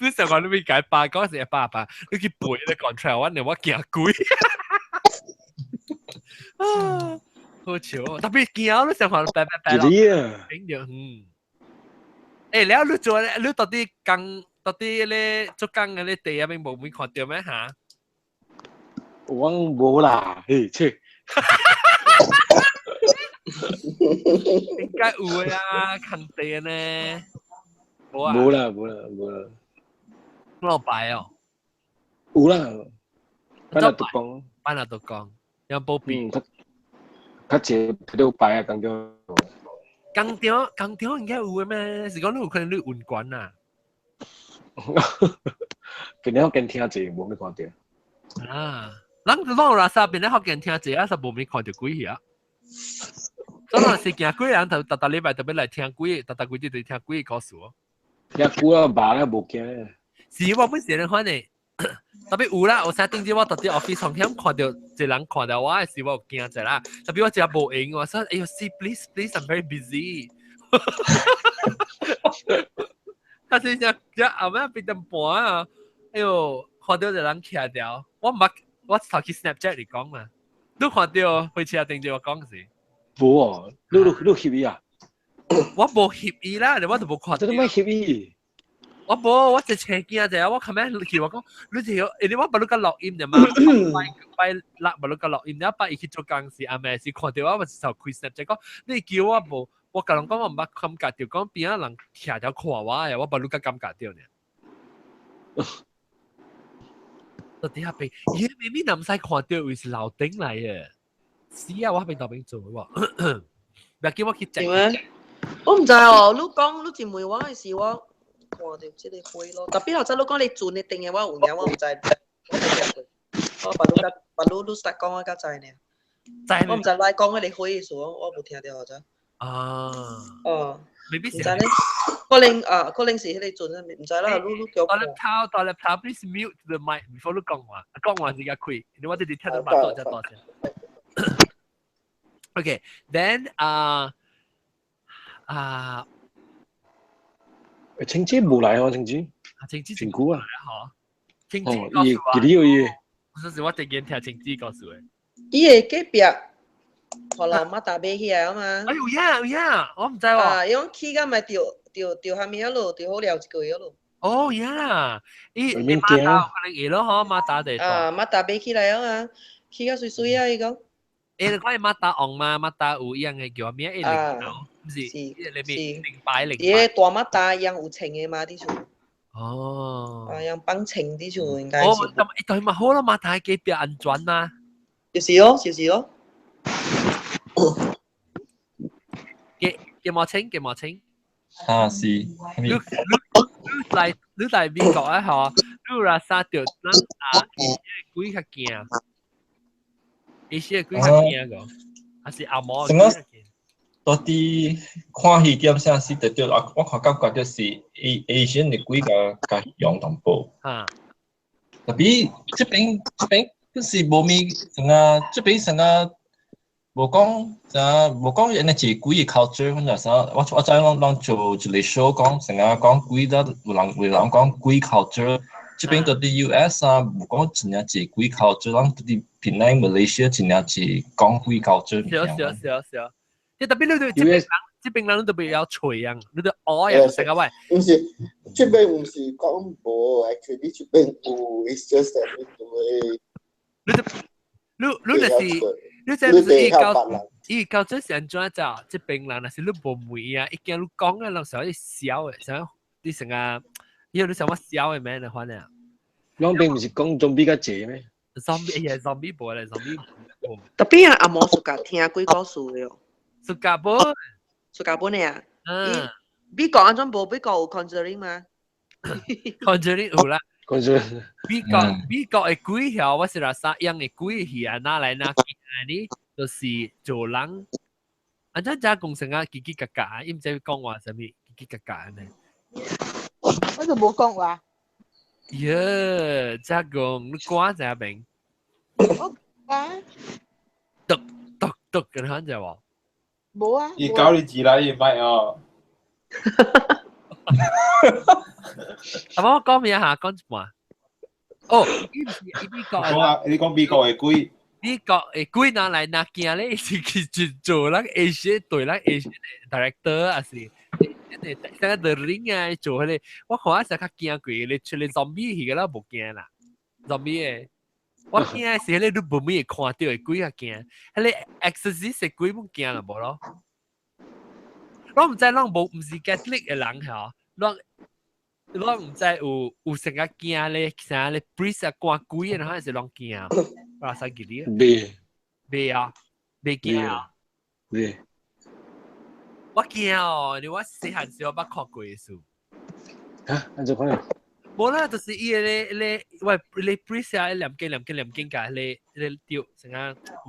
你想講你未解爸，講是爸爸，你去背個 contract，我連我驚鬼。啊，好笑，特別驚你想講白白白咯。頂著嗯。欸，了你做你到底工，到底咧做工嘅咧地啊邊無沒看著咩嚇？我無啦，嘿，切。應該有的啊，空地呢？無啊？無啦，無啦，無啦。落擺哦。有啦，班下都講。班下都講，有無變？較較濟都擺啊，工廠。工廠工廠應該有的咩？是講你有可能你運管啊？邊咧福建聽者無咩看著。啊，人就講啦，啥邊咧福建聽者啊，是無咩看著鬼去啊。所以是驚鬼人，頭逐逐禮拜特別來聽鬼，逐逐幾日就聽鬼故事哦。聽久啊，麻了無驚。是我本時人看呢，特別有啦，有啥頂次我特佇 office 上險看著一個人看著我的時，我有驚一啦。特別我真無閒，我說：哎喲，see please please I'm very busy。他是只只後尾變成半啊！哎喲，看著一個人徛掉，我毋捌，我頭去 Snapchat 嚟講嘛，你看著火車頂住我講是？無哦，你你你翕伊啊？我無翕伊啦，我都無看。這都莫翕伊。我無，我一車鏡者，我琴日去我講，你就因為我捌你甲錄音啫嘛，拜拜六捌你甲錄音，了拜伊去做工時，暗暝時看著我，我就開 Snapchat 講，你叫我無，我共人講我毋捌感覺著，講邊仔人徛著看我的，我捌你甲感覺著呢。到底下邊，伊明明毋使看著，為是樓頂來的。是啊，我喺邊頭邊做喎，不要叫我去食。我毋知哦，你講你真問我的時，我看著這個火咯。特別頭先你講你船的頂的，我有影，我毋知。我別你甲別你你實講我才知呢。我毋知來講彼個火的時，我無聽著好似。啊。哦。未必是。毋知咧，可能啊，可能是彼個船，毋知啦。你你叫我。大粒頭，大粒頭，please mute the mic before 你講話，講話時間開，你我直直聽到把多只多聲。Okay, then 啊啊，青子無來哦，青子。青子真久啊。嗬，青子哦，伊記得伊。我說是我突然聽青子告訴的。伊會隔壁，予老媽打買起來啊嘛。哎有影有影，我毋知喎。啊，伊講起甲咪著著著蝦米仔咯，著好了一個月咯。哦呀，伊伊馬達可能會咯嗬，馬達就啊，馬達買起來啊嘛，起甲媠媠啊，伊講。欸，你看馬達紅嘛，馬達有一樣的叫咩？一零頭，毋是，裏面零擺零。伊個大馬達一樣有穿的嘛，佇厝。哦。啊，樣放穿佇厝應該是。哦，咁一對嘛好咯，馬達隔壁安全嘛。就是咯，就是咯。幾幾毛錢？幾毛錢？啊是。你你你來你來美國啊？嗬，你若啥著咱啊，鬼較驚。伊是鬼較驚個，還是阿毛？什麼？到底看戲點啥是得著啊？我看感覺就是 Asian 的鬼較較勇淡薄。啊。特別這邊這邊本是無咪啥個，這邊啥個無講啥無講，因為是鬼的 culture 或者啥，我我知攏攏做一個 show 講啥個講鬼啦，有人有人講鬼 culture。這邊到佇 US 啊，無講真正濟鬼 culture，咱到佇檳城 Malaysia 真正濟講鬼 culture。是是是是，即特別你對這邊人，這邊人特別要吹啊，你對愛啊，成個喂。毋是，這邊毋是講無，actually 這邊有，it's just that 你對。你你你就是你這不是伊到伊到這是按怎就這邊人，若是你無問啊，伊驚你講啊，人想要笑的，想你成個。因為你想我笑的咩？你反正。兩邊毋是講 zombie 較濟咩？zombie 哎呀，zombie 無咧，zombie。特別啊，阿毛暑假聽鬼故事的哦。暑假無？暑假本的啊？嗯。美國按怎無？美國有 Conjuring 嗎？Conjuring 有啦。 Conjuring。美國美國的鬼曉，我是話啥樣的鬼戲啊？哪來哪去呢？就是做人，按怎遮講成啊，嘰嘰嘎嘎，伊毋知講話啥物，嘰嘰嘎嘎呢。我就無講話。耶，遮講你趕在邊？我啊。篤篤篤咁樣就話。無啊。伊教你字啦，伊咪哦。阿媽我講咩嚇？講一半。哦，伊毋是伊美國。講啊，你講美國的鬼。美國的鬼拿來拿驚咧，是去做咱 Asia 對咱 Asia director 還是？那個 The Ring 啊，做彼個，我看啊時較驚過，你出來 zombie 去個啦，無驚啦，zombie 的，我驚的是彼個你無咩會看著的鬼較驚，彼個 exorcist 的鬼毋驚啦無咯？我毋知攏無毋是 Catholic 的人吼，攏毋知有成個驚咧，啥咧 priest 啊趕鬼的，還是攏驚？我使記你。未。未啊，未驚啊。未。我驚哦，你我細漢時我捌看過的書。嚇？按怎看？無啦，就是伊個咧咧，喂，咧 priest 啊，念經念經念經，共咧咧掉成個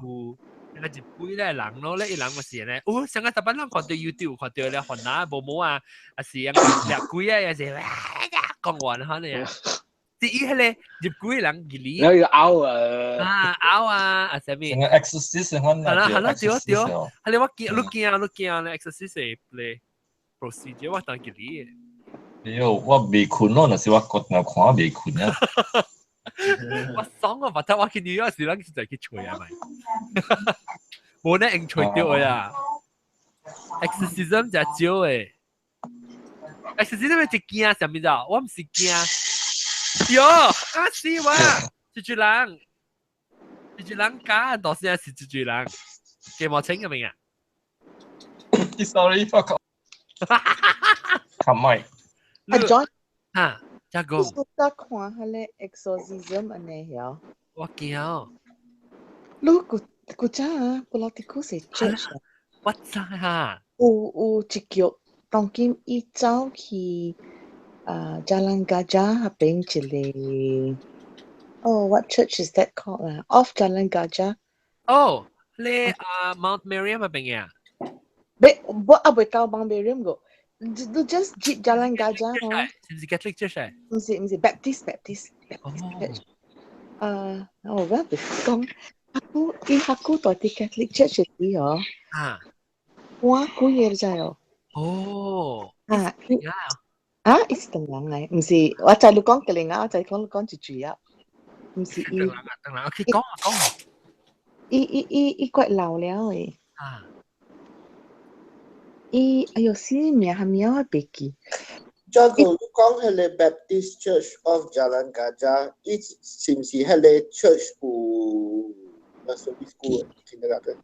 有那個日鬼咧人咯，咧伊人嘛是咧，有成個逐擺咱看著 YouTube 看著咧番仔無毛啊，啊是啊掠鬼啊，也是講完可能。是伊彼個入鬼人入嚟。有咬啊！啊咬啊！啊啥物？成個 exorcist 款係啦係啦，對對。係你我驚，你驚你驚咧 exorcist 咧 procedure 我當記你。哎喲，我未睏咯，若是我覺若看未睏啊。我爽啊！白頭我去紐約時，咱實在去揣啊咪。無呢用揣著的啊。Exorcism 誠少的。Exorcism 一驚啥物咋？我毋是驚。喲，啊死我！一隻人，一隻人假，到時是一隻人，幾毛錢個名啊？Sorry, fuck. 冚咪。阿 John，嚇，遮講。你得看彼个 exorcism 按呢曉？我驚。你古古早啊，Pulau Tikus 是 church。我知哈。有一腳，當今伊走去。啊，Jalan Gajah 彼邊一個，哦，what church is that called 啊？Off Jalan Gajah。哦，你啊 Mount Miriam 彼邊啊？未，我還未到 Mount Miriam 個，你 just 入 Jalan Gajah 哦。是毋是 Catholic church？毋是毋是 Baptist Baptist Baptist church。啊，我要講，阿姑伊阿姑住佇 Catholic church 時哦。啊。我幾個知哦。哦。啊。啊，伊是唐人來，毋是，我知你講吉林啊，我知講你講一句啊，毋是伊。唐人啊，唐人，OK，講啊講啊。伊怪老了的。啊。伊哎喲，死名蝦米我袂記。這個你講彼个 Baptist Church of Jalan Gajah，伊是毋是彼个 church 有 nursery school kindergarten？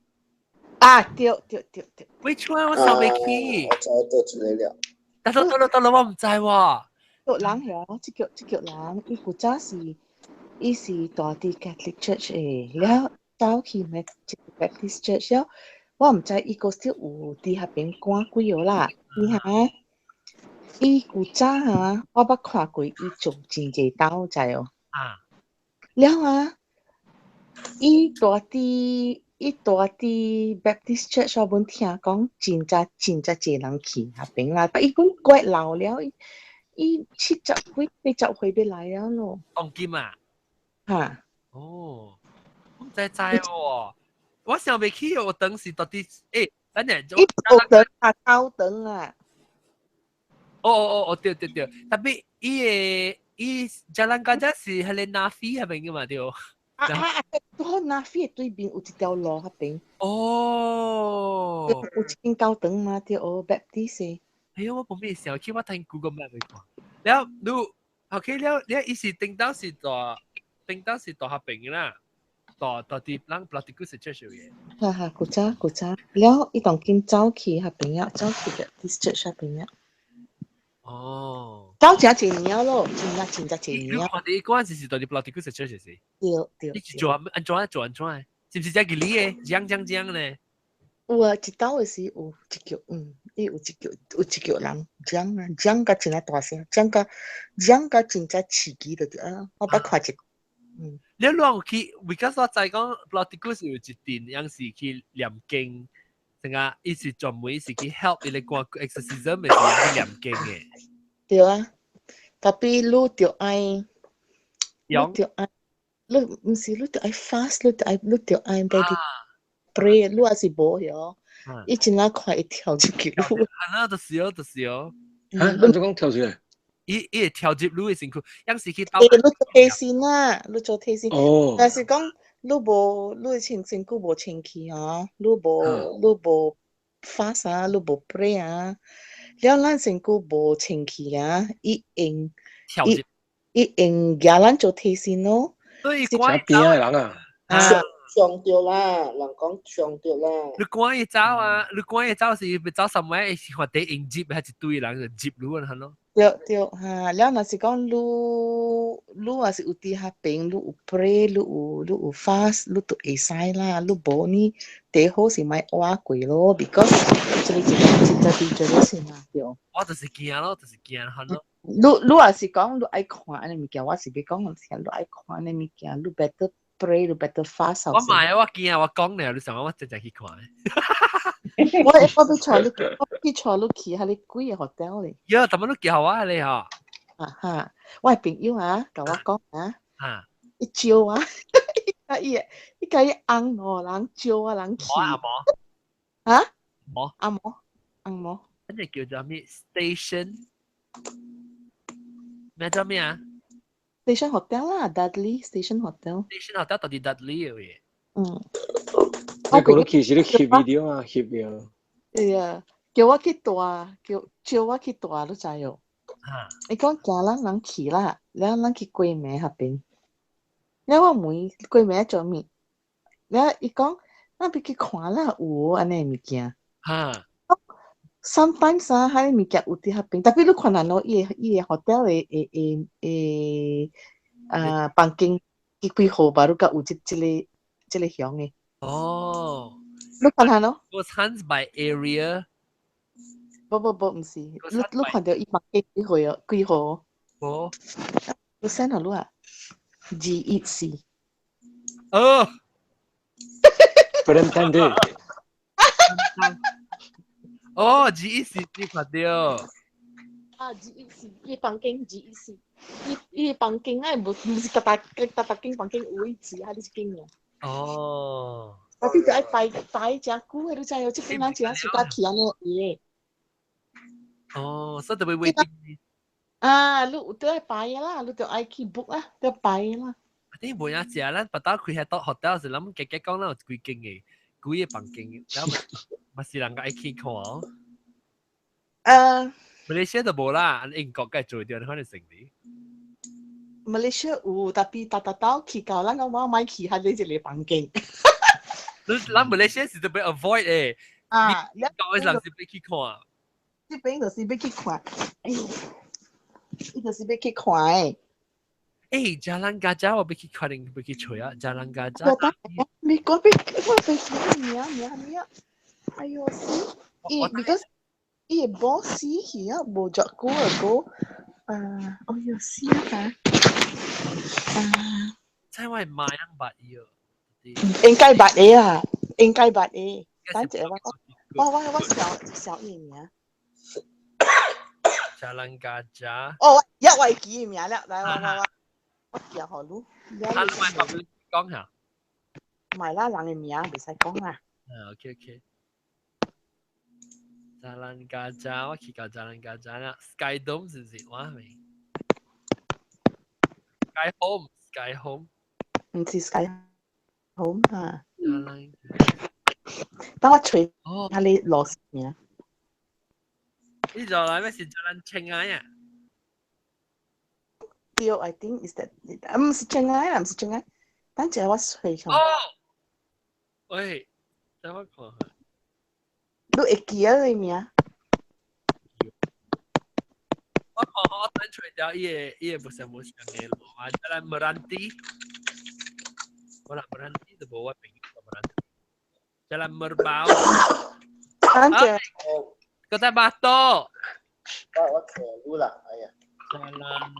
啊，對對對對。 Which one 我想袂起。我知倒一个了。得咯得咯得咯，我毋知喎。個人曉，這個人，伊古早是，伊是住佇 Catholic Church 的，了走去咩 Baptist Church 了，我毋知伊閣是有佇彼邊趕鬼個啦。伊哈，伊古早哈，我捌看過伊做真濟兜，知無？啊。了啊，伊住佇 Baptist Church，我本聽講真濟真濟濟人去彼邊啦，但伊講怪老了，伊70幾80歲欲來了咯。當今啊？哈。哦，我毋知知喎，我想袂起我當時到底，欸，等陣。伊教堂啊，教堂啊。哦哦哦，對對對，tapi 伊个伊 Jalan Gajah 是彼个 Nafi 彼邊个嘛對？啊啊啊！拄好 Nafi 對面有一條路彼邊。哦。有一間教堂嘛，對哦，Baptist。哎喲，我無咩想起，我睇 Google Map 嚟看。了，你 OK 了，了伊是頂到是大，頂到是大彼邊啦，大大佇咱 Pulau Tikus Church 嘅。哈哈，古早古早，了伊當今走去彼邊啊，走去 Baptist Church 彼邊啊。哦。走誠濟年咯，真正真正濟年。你看佇嗰陣時是佇 Pulau Tikus Church 是？對對。你是做按怎做按怎？是毋是遮吉利的？講講講咧？有啊，一兜的時有一腳，伊有一腳人講啊，講甲真啊大聲，講甲真正刺激就對啊，我捌看一，你攏有去，because 我知講 Pulau Tikus 有一陣，有時去念經，等下伊是專門是去 help 伊咧講 exorcism 的是念經的。對啊，tapi 你著愛，你著愛，你毋是你著愛 fast，你著愛 ready pray，你若是無喲，伊真正快會跳入去。啊，就是哦，就是哦。嚇，按怎講跳出來？伊會跳入你的身軀，有時去欸，你做提醒啊，你做提醒。哦。但是講你無，你身身軀無清氣吼，你無 fast 啊，你無 pray 啊，了咱身軀無清氣啊，伊用伊伊用舉咱做提醒咯。對，關邊的人啊。啊。傷著啦，人講傷著啦。你趕伊走啊！你趕伊走是欲走啥物？是看第迎接，還是一堆人就接你啊？咯。對對哈，了若是講你若是有佇遐邊，你有 pray，你有 fast，你就會使啦。你無呢，最好是莫活過咯，because 這個一個真正 dangerous 嘛，對。我就是驚咯，就是驚，哈咯。你若是講你愛看按呢物件，我是欲講是你愛看按呢物件，你 better pray，你 better fast。我買啊，我驚啊，我講咧，你想我真正去看。我欲帶你，我欲帶你去彼個幾個 hotel 咧。喲，怎麼你叫我咧吼？啊哈，我的朋友啊，共我講啊，伊招我，伊共伊翁五人招我人去。阿毛？啊？毛？阿毛？翁毛？嗰隻叫做咩？Station？咩叫咩啊？Station Hotel 啦，Dudley Station Hotel。 Station Hotel 到底 Dudley 嘅？嗯。你講你其實你翕 video 啊，翕嘅。對啊，叫我去住，叫招我去住，你知哦？伊講行咱人去啦，了咱去鬼門彼邊。了我問鬼門做物？了伊講咱欲去看啦，有按呢物件。Sometimes 啊，彼個物件有佇彼邊，tapi 你看人咯，伊个 hotel 的房間幾號吧，你敢有這個響的。哦。你看下咯。個 chance by area。不不不，毋是，你看著伊房間幾號哦？幾號？無。你 send 予你啊？214。哦。 Valentine Day。哦，214你看著。啊，214，伊房間214，伊房間啊，無毋是逐逐逐逐間房間有位置啊，你這間啊。哦。tapi 就愛排排誠久的，你知哦？這邊人真暑假去按呢伊哦，所以就會 waiting。啊，你有得愛排啦，你就愛去 book 啦，得排啦。你無影食，咱別兜開下到 hotel 時，咱加加講咱有幾間的，幾個房間，然後嘛是人愛去看哦。馬來西亞就無啦，英國梗係做掉，你可能成年。馬來西亞有，tapi 逐逐兜去到，咱講我莫去彼個一個房間。你咱馬來西亞是特別 avoid 誒。啊，英國的人是欲去看。這邊就是欲去看，哎呦，伊就是欲去看的。欸，Jalan Gajah 我欲去看，欲去揣啊，Jalan Gajah。你講欲我欲記名名名，哎呦死！伊 because 伊個 boss 死去啊，無足久個，啊，哎呦死啊！啊，真我係買樣捌伊哦。應該捌的啊，應該捌的。等陣我我小小伊名。 Jalan Gajah。哦，一我會記伊名了，來我記予你。啊，你咪講下。唔係啦，人的名袂使講啦。啊，OK OK。Jalan Gajah，我去到 Jalan Gajah 啦，Sky Dome 是唔是？我未。Sky Home，Sky Home。毋是 Sky Home 啊。 Jalan。等我揣下你老師名。呢就嚟咩是 Jalan Chengah 啊？對，I think is that 毋是 Chengah 啦，毋是 Chengah。等陣我揣下。哦。喂，等我看下。你會記得你名？我看我等揣掉伊個無像無像的路啊，Jalan Meranti。我啦 Meranti 就無我朋友 Meranti。Jalan Merbau。等陣。 Kota Batu。我騎路啦，哎呀。 Jalan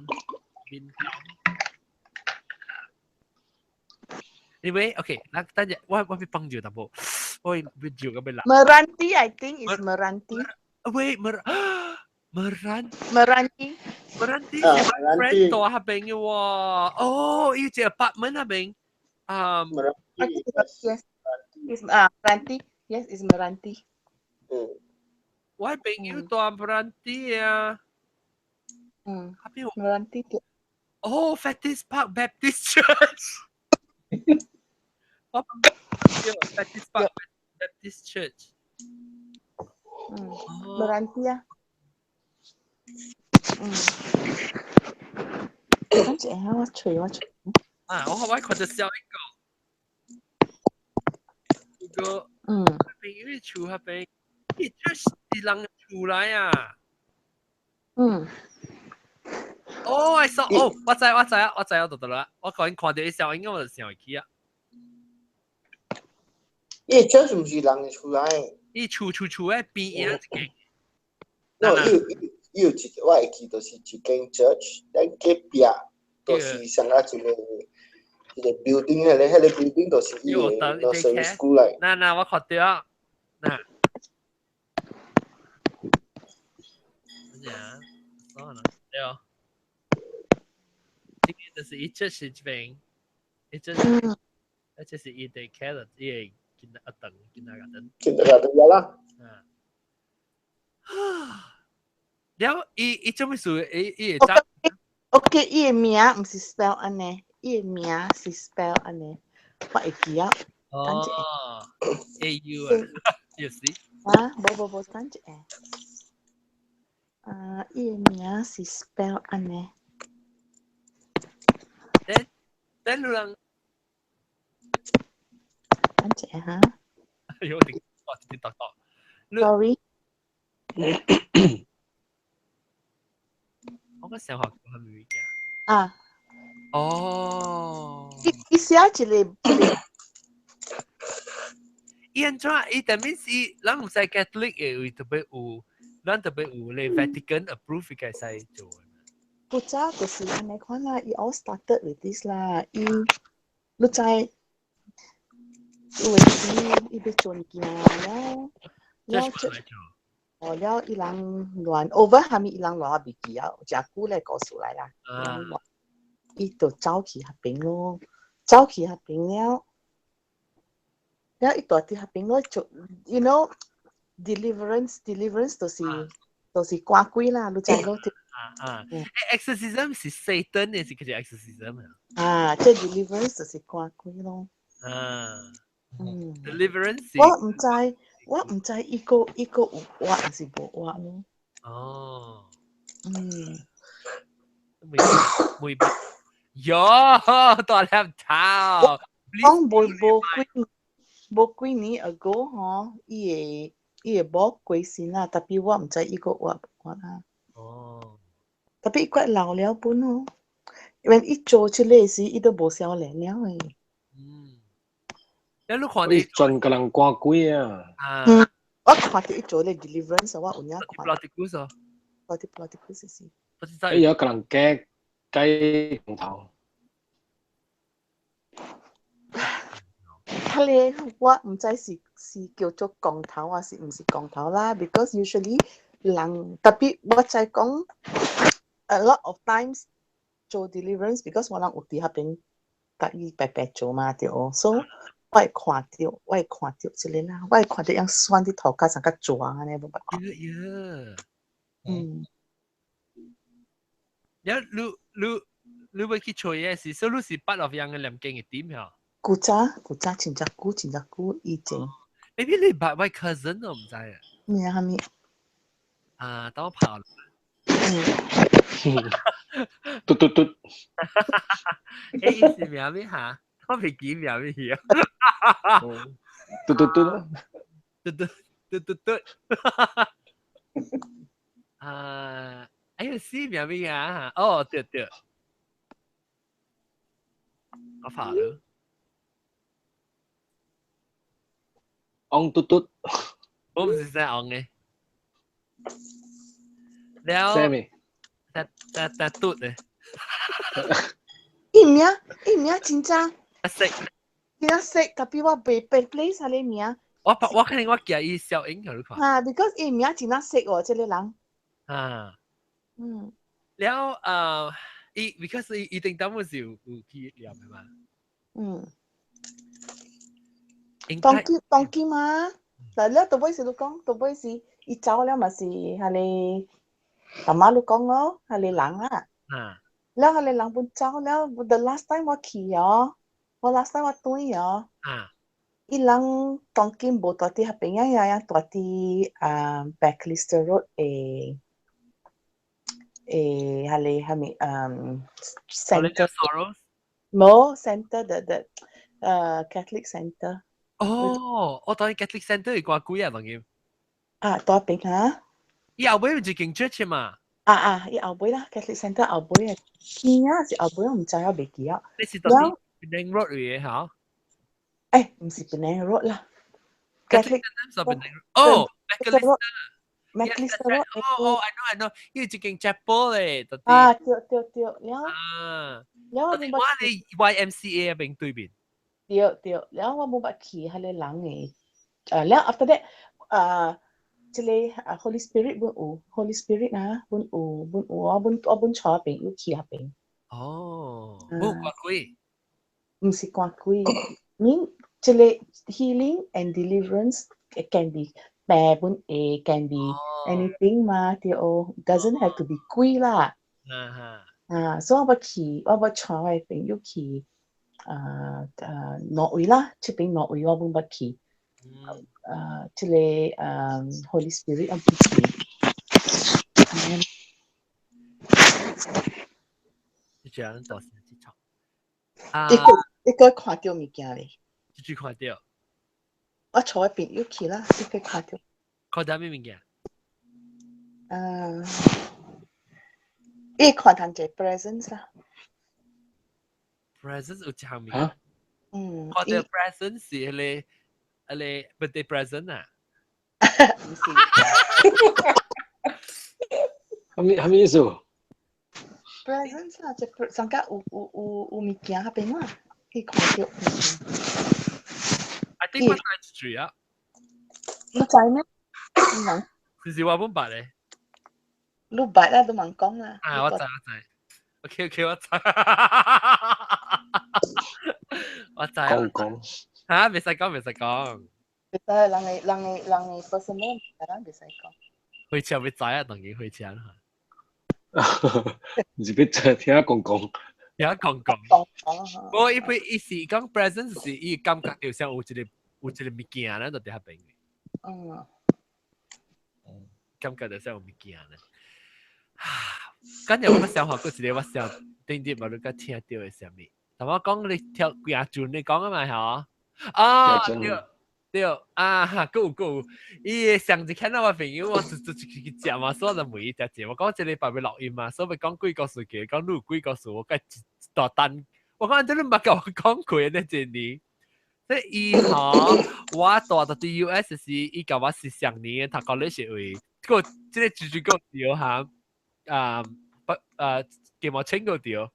Bintang。Anyway, okay，嗱，等陣我欲幫住淡薄，我喂，要照咁樣啦。 Meranti, I think is Meranti. Wait, Meran Meranti. Meranti 啊是我 Meranti friend 住彼邊嘅喎。哦，伊這 apartment 彼邊。啊， Meranti. Yes, is 啊 Meranti. Yes, is Meranti. 嗯，我朋友住 Meranti 啊。嗯，彼邊 Meranti 對。哦，Fettes Park Baptist Church。我 Fettes Park Baptist Church。嗯哦， ，Meranti 啊。嗯。等陣下我隨我隨。啊，我可唔可以看到笑一個？個朋友的厝彼邊，伊這是人厝來啊。哦，I saw，哦，我知我知啊，我知我就得啦。我講看到伊笑，應該我就想會起啊。伊 church 毋是人的厝來，伊厝厝厝的邊仔一間。 No，伊有伊有一我會記，就是一間 church，咱隔壁就是上啊一個一個 building，彼個 building 就是伊個 nursery school 來。嗱嗱，我看到啊，嗱。等陣，算啦，對哦。這個就是伊這是這邊，伊這是，這是伊 daycare 的，伊個囡仔等囡仔個等。囡仔個等啦。啊。了，伊伊做咩事？伊伊會知。 OK，伊個名毋是 spell 按呢，伊個名是 spell 按呢，我會記啊。哦，A U 啊，也是。啊，無無無，等一下。啊，伊個名是 spell 按呢。等等，路人。等一下哈。有點，我直接讀讀。 Sorry。我個小學係咪嘅？啊。哦。伊伊寫一個一個。伊按怎？伊特別是，咱毋使 Catholic 的位特別有，咱特別有咧 Vatican approve 嘅使做。古早就是按呢款啦，伊 all started with this 啦，伊你知有時伊欲做物件了，了這哦了伊人亂 over 下面伊人亂未記啊，誠久咧故事來啦，伊就走去彼邊咯，走去彼邊了，了伊蹛佇彼邊咯，就 deliverance 就是趕鬼啦，你知咯？啊啊！exorcism 是 Satan 的是叫做 exorcism 啊？啊，這 deliverance 就是趕鬼咯。啊，deliverance 我毋知，我毋知伊個伊個有活還是無活咯。哦。未未喲，大粒頭。講無無幾無幾年 ago 吼，伊會伊會無過身啦，tapi 我毋知伊個活無活啦。哦。 tapi 伊閣老了本哦，因為伊做出來時，伊都無少年了的。嗯。你你看你專共人趕鬼啊！啊。嗯，我看著伊做咧 deliverance，我有影看。 Platypus 哦。 Platypus 是。伊有共人改改頭。彼個我毋知是是叫做光頭還是毋是光頭啦，because usually 人 tapi 我知講 a lot of times 做 deliverance because 我人有佇彼邊共伊白白做嘛對，所以我會看著，我會看著這個啦，我會看著樣酸佇頭殼上較蛇按呢，無捌看。嗯。了，你你你欲去揣的是，所以你是 part of 樣的念經的 team 嗬？古早古早真正久真正久以前。 Maybe 你捌我 cousin 我毋知啊。咩啥物？啊，等我跑。嘟嘟嘟。欸，伊是名咩哈？我未記名咩去啊。嘟嘟嘟。嘟嘟嘟嘟嘟。啊，哎呀，死名咩啊？哦，對對。我跑了。昂嘟嘟。我毋是姓昂的。了。啥物？得得得嘟的。伊名伊名真正。識。真正識，tapi 我袂背 place 彼個名。我肯定我記伊小英佢看。啊，because 伊名真係識喎，這個人。啊。了伊 because 伊伊定當時有去念的嘛。應該當今當今嘛，但了到尾是你講，到尾是伊走了嘛是係你阿媽你講咯，係你人啊。了係你人本走了，the last time 我去哦，我 last time 我轉哦。伊人當今無蹛佇彼邊啊，也蹛佇啊 Macalister Road 的誒，係個係咪center？無 center the Catholic center。哦，我當 Catholic center 係掛鬼啊，當今。啊，蹛邊啊？伊後尾有一間 church 嘛？啊啊，伊後尾啦，Catholic center 後尾啊，邊啊是後尾，我毋知啊，袂記啊。你是到底 Penang Road 嘅嚇？誒，毋是 Penang Road 啦，Catholic center Penang Road。哦，Macalister Macalister Road。哦哦，I know I know，伊有一間 chapel 咧，到底。啊，對對對，了。啊。了我我你 YMCA 邊對面。對對，了我無捌去彼個人的，了 after that，這個啊 Holy Spirit 本有，Holy Spirit 啊，本有本有，我本帶朋友去彼邊。哦，無趕鬼？毋是趕鬼，mean 這個 healing and deliverance can be 病本會 can be anything 嘛，對哦，doesn't have to be 鬼啦。啊，所以我捌去，我捌帶我的朋友去。啊啊挪威啦，這邊挪威我本捌去。啊，這個啊 Holy Spirit 我捌去。這樣多時這場。一個一個看到物件咧。這句看到。我帶我朋友去啦，一個看到。看到咩物件？啊，伊看到這 presence 啦。 presence 有一項物件。看到 presence 是彼個彼個 birthday present 啊？毋是。啥物意思？ presence 啊，這上家有物件彼邊啊，去看到。 I think 我知一句啊。你知咩？是是我本捌咧。你捌啦，都茫講啦。啊，我知我知。OK OK，我知。我知。講講。嚇，袂使講，袂使講。袂使，人的 personal 啊，袂使講。回車袂知啊，當然回車啦。毋是欲聽講講。聽講講。講講。無伊會伊是講 presence 是伊感覺到像有一個物件咧，就佇彼邊。感覺到像有物件咧。今日我想學過一個我想頂啲無你甲聽到的啥物？頭我講你跳幾啊陣你講啊嘛嚇？啊對對啊哈，夠有夠有，伊上一看到我朋友，我就去食嘛，所以就問伊食者。我講這禮拜欲錄音嘛，所以欲講鬼故事，講你有鬼故事，我甲一大單。我講這你毋捌共我講過呢一年。即伊吼，我蹛到佇 US 時，伊共我是上年讀 college 位，個這個絕對個對哈，啊不啊，金毛清個對。有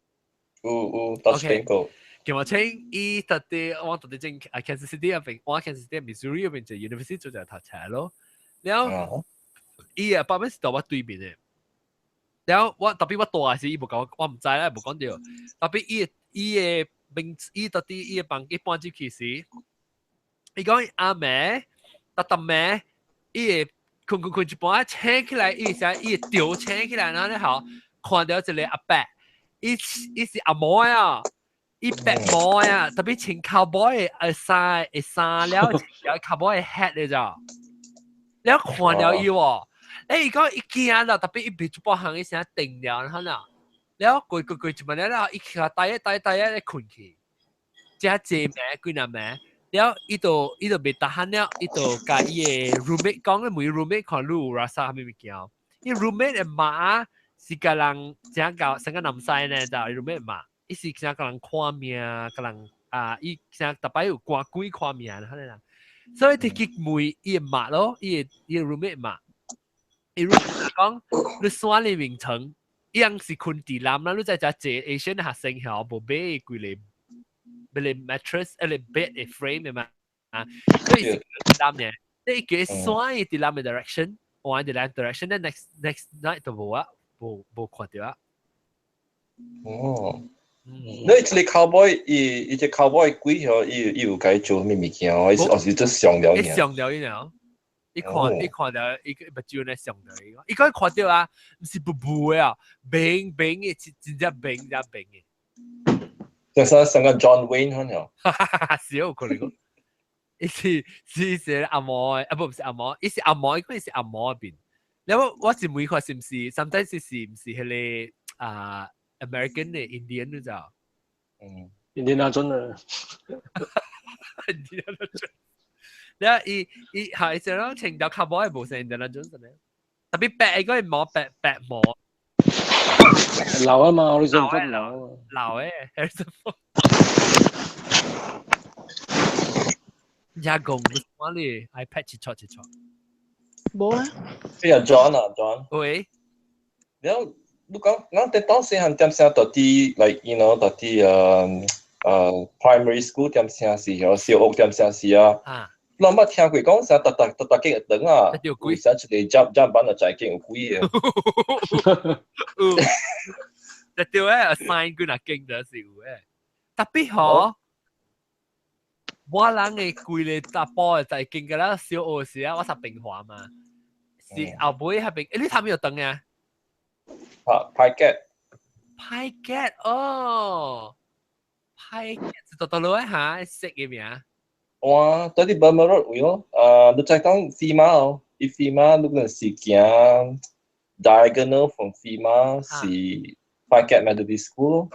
有，倒是聽過。金毛清伊特佇我特佇正啊 Kansas City 嗰邊，我 Kansas City Missouri 嗰邊就 University 做就讀冊咯。了，伊啊，apartment 是佇我對面的。了，我特別我蹛時，伊無共我，我毋知啦，無講著。特別伊的名，伊到底伊的房間搬入去時，伊講阿暝，逐逐暝，伊會睏睏睏一半醒起來，伊會伊會著醒起來，然後咧吼，看著一個阿伯，伊是阿毛啊，伊白毛啊，特別穿 cowboy 的衫的衫了，穿 cowboy 的 hat 的咋，了看著伊喎，欸伊講伊驚啦，特別伊袂一半行伊聲定了，然後啦。了過過過一晡了了，伊起來呆一呆呆咧睏去，遮濟暝幾若暝，了伊就袂 tahan 了，伊就共伊的 roommate 講咧，問 roommate 看你有垃圾啥物物件，伊 roommate 的媽是共人正𠢕成個南西呢，就 roommate 媽，伊是正共人看命，共人啊，伊正逐擺有趕鬼看命，安呢啦，所以伊去問伊的媽咯，伊的 roommate 媽，伊 roommate 講你山裡名城。伊人是睏佇南啦，你知遮濟 Asian 學生吼，無買規個買個 mattress，個 bed 的 frame 的嘛。所以是南嘅，你叫山伊佇南嘅 direction，換佇南 direction 咧 next night 就無啊，無無看到啊。哦。你這個 cowboy 伊伊隻 cowboy 鬼哦，伊伊有該做咩物件哦？伊是哦是做上了。伊上了伊了。伊看伊看到伊個目睭咧上到伊，伊講看到啊，毋是霧霧的啊，明明的，真真正明正明的。就像像個 John Wayne 可能。是有可能講，伊是是是阿毛的，啊不毋是阿毛，伊是阿毛，伊講伊是阿毛邊。了我我是問看是毋是，sometimes 是是毋是彼個啊 American 的 Indian 你知道？嗯，Indiana Jones 啊。 Indiana Jones。了伊伊係就講穿條 cowboy 無像 Indiana Jones 呢，特別白個毛白白毛。老啊嘛，Harrison Ford 老啊。老誒，Harrison Ford。也講我哩 iPad 切錯切錯。無啊。這個 John 啊，John。喂。了，你講，咱佇當時漢點聲到底，like 到底primary school 點聲時，小學點聲時啊。啊。咱捌聽過講啥，逐逐逐逐間會長啊，有鬼，啥一個站站板就在間有鬼的。有，就對誒，assign 幾若間就是有誒。特別嗬，我人的規个查埔的在間個啦，小學時啊，我讀平華嘛，是後尾彼邊，欸，你頭邊有長啊？啊，派結。派結哦，派結是倒倒落哈，識嘅名。哇，佇佇 Burma Road 位咯，啊，你再講飛馬哦，伊飛馬你可能是行 diagonal from 飛馬是 Pike Methodist School 咯。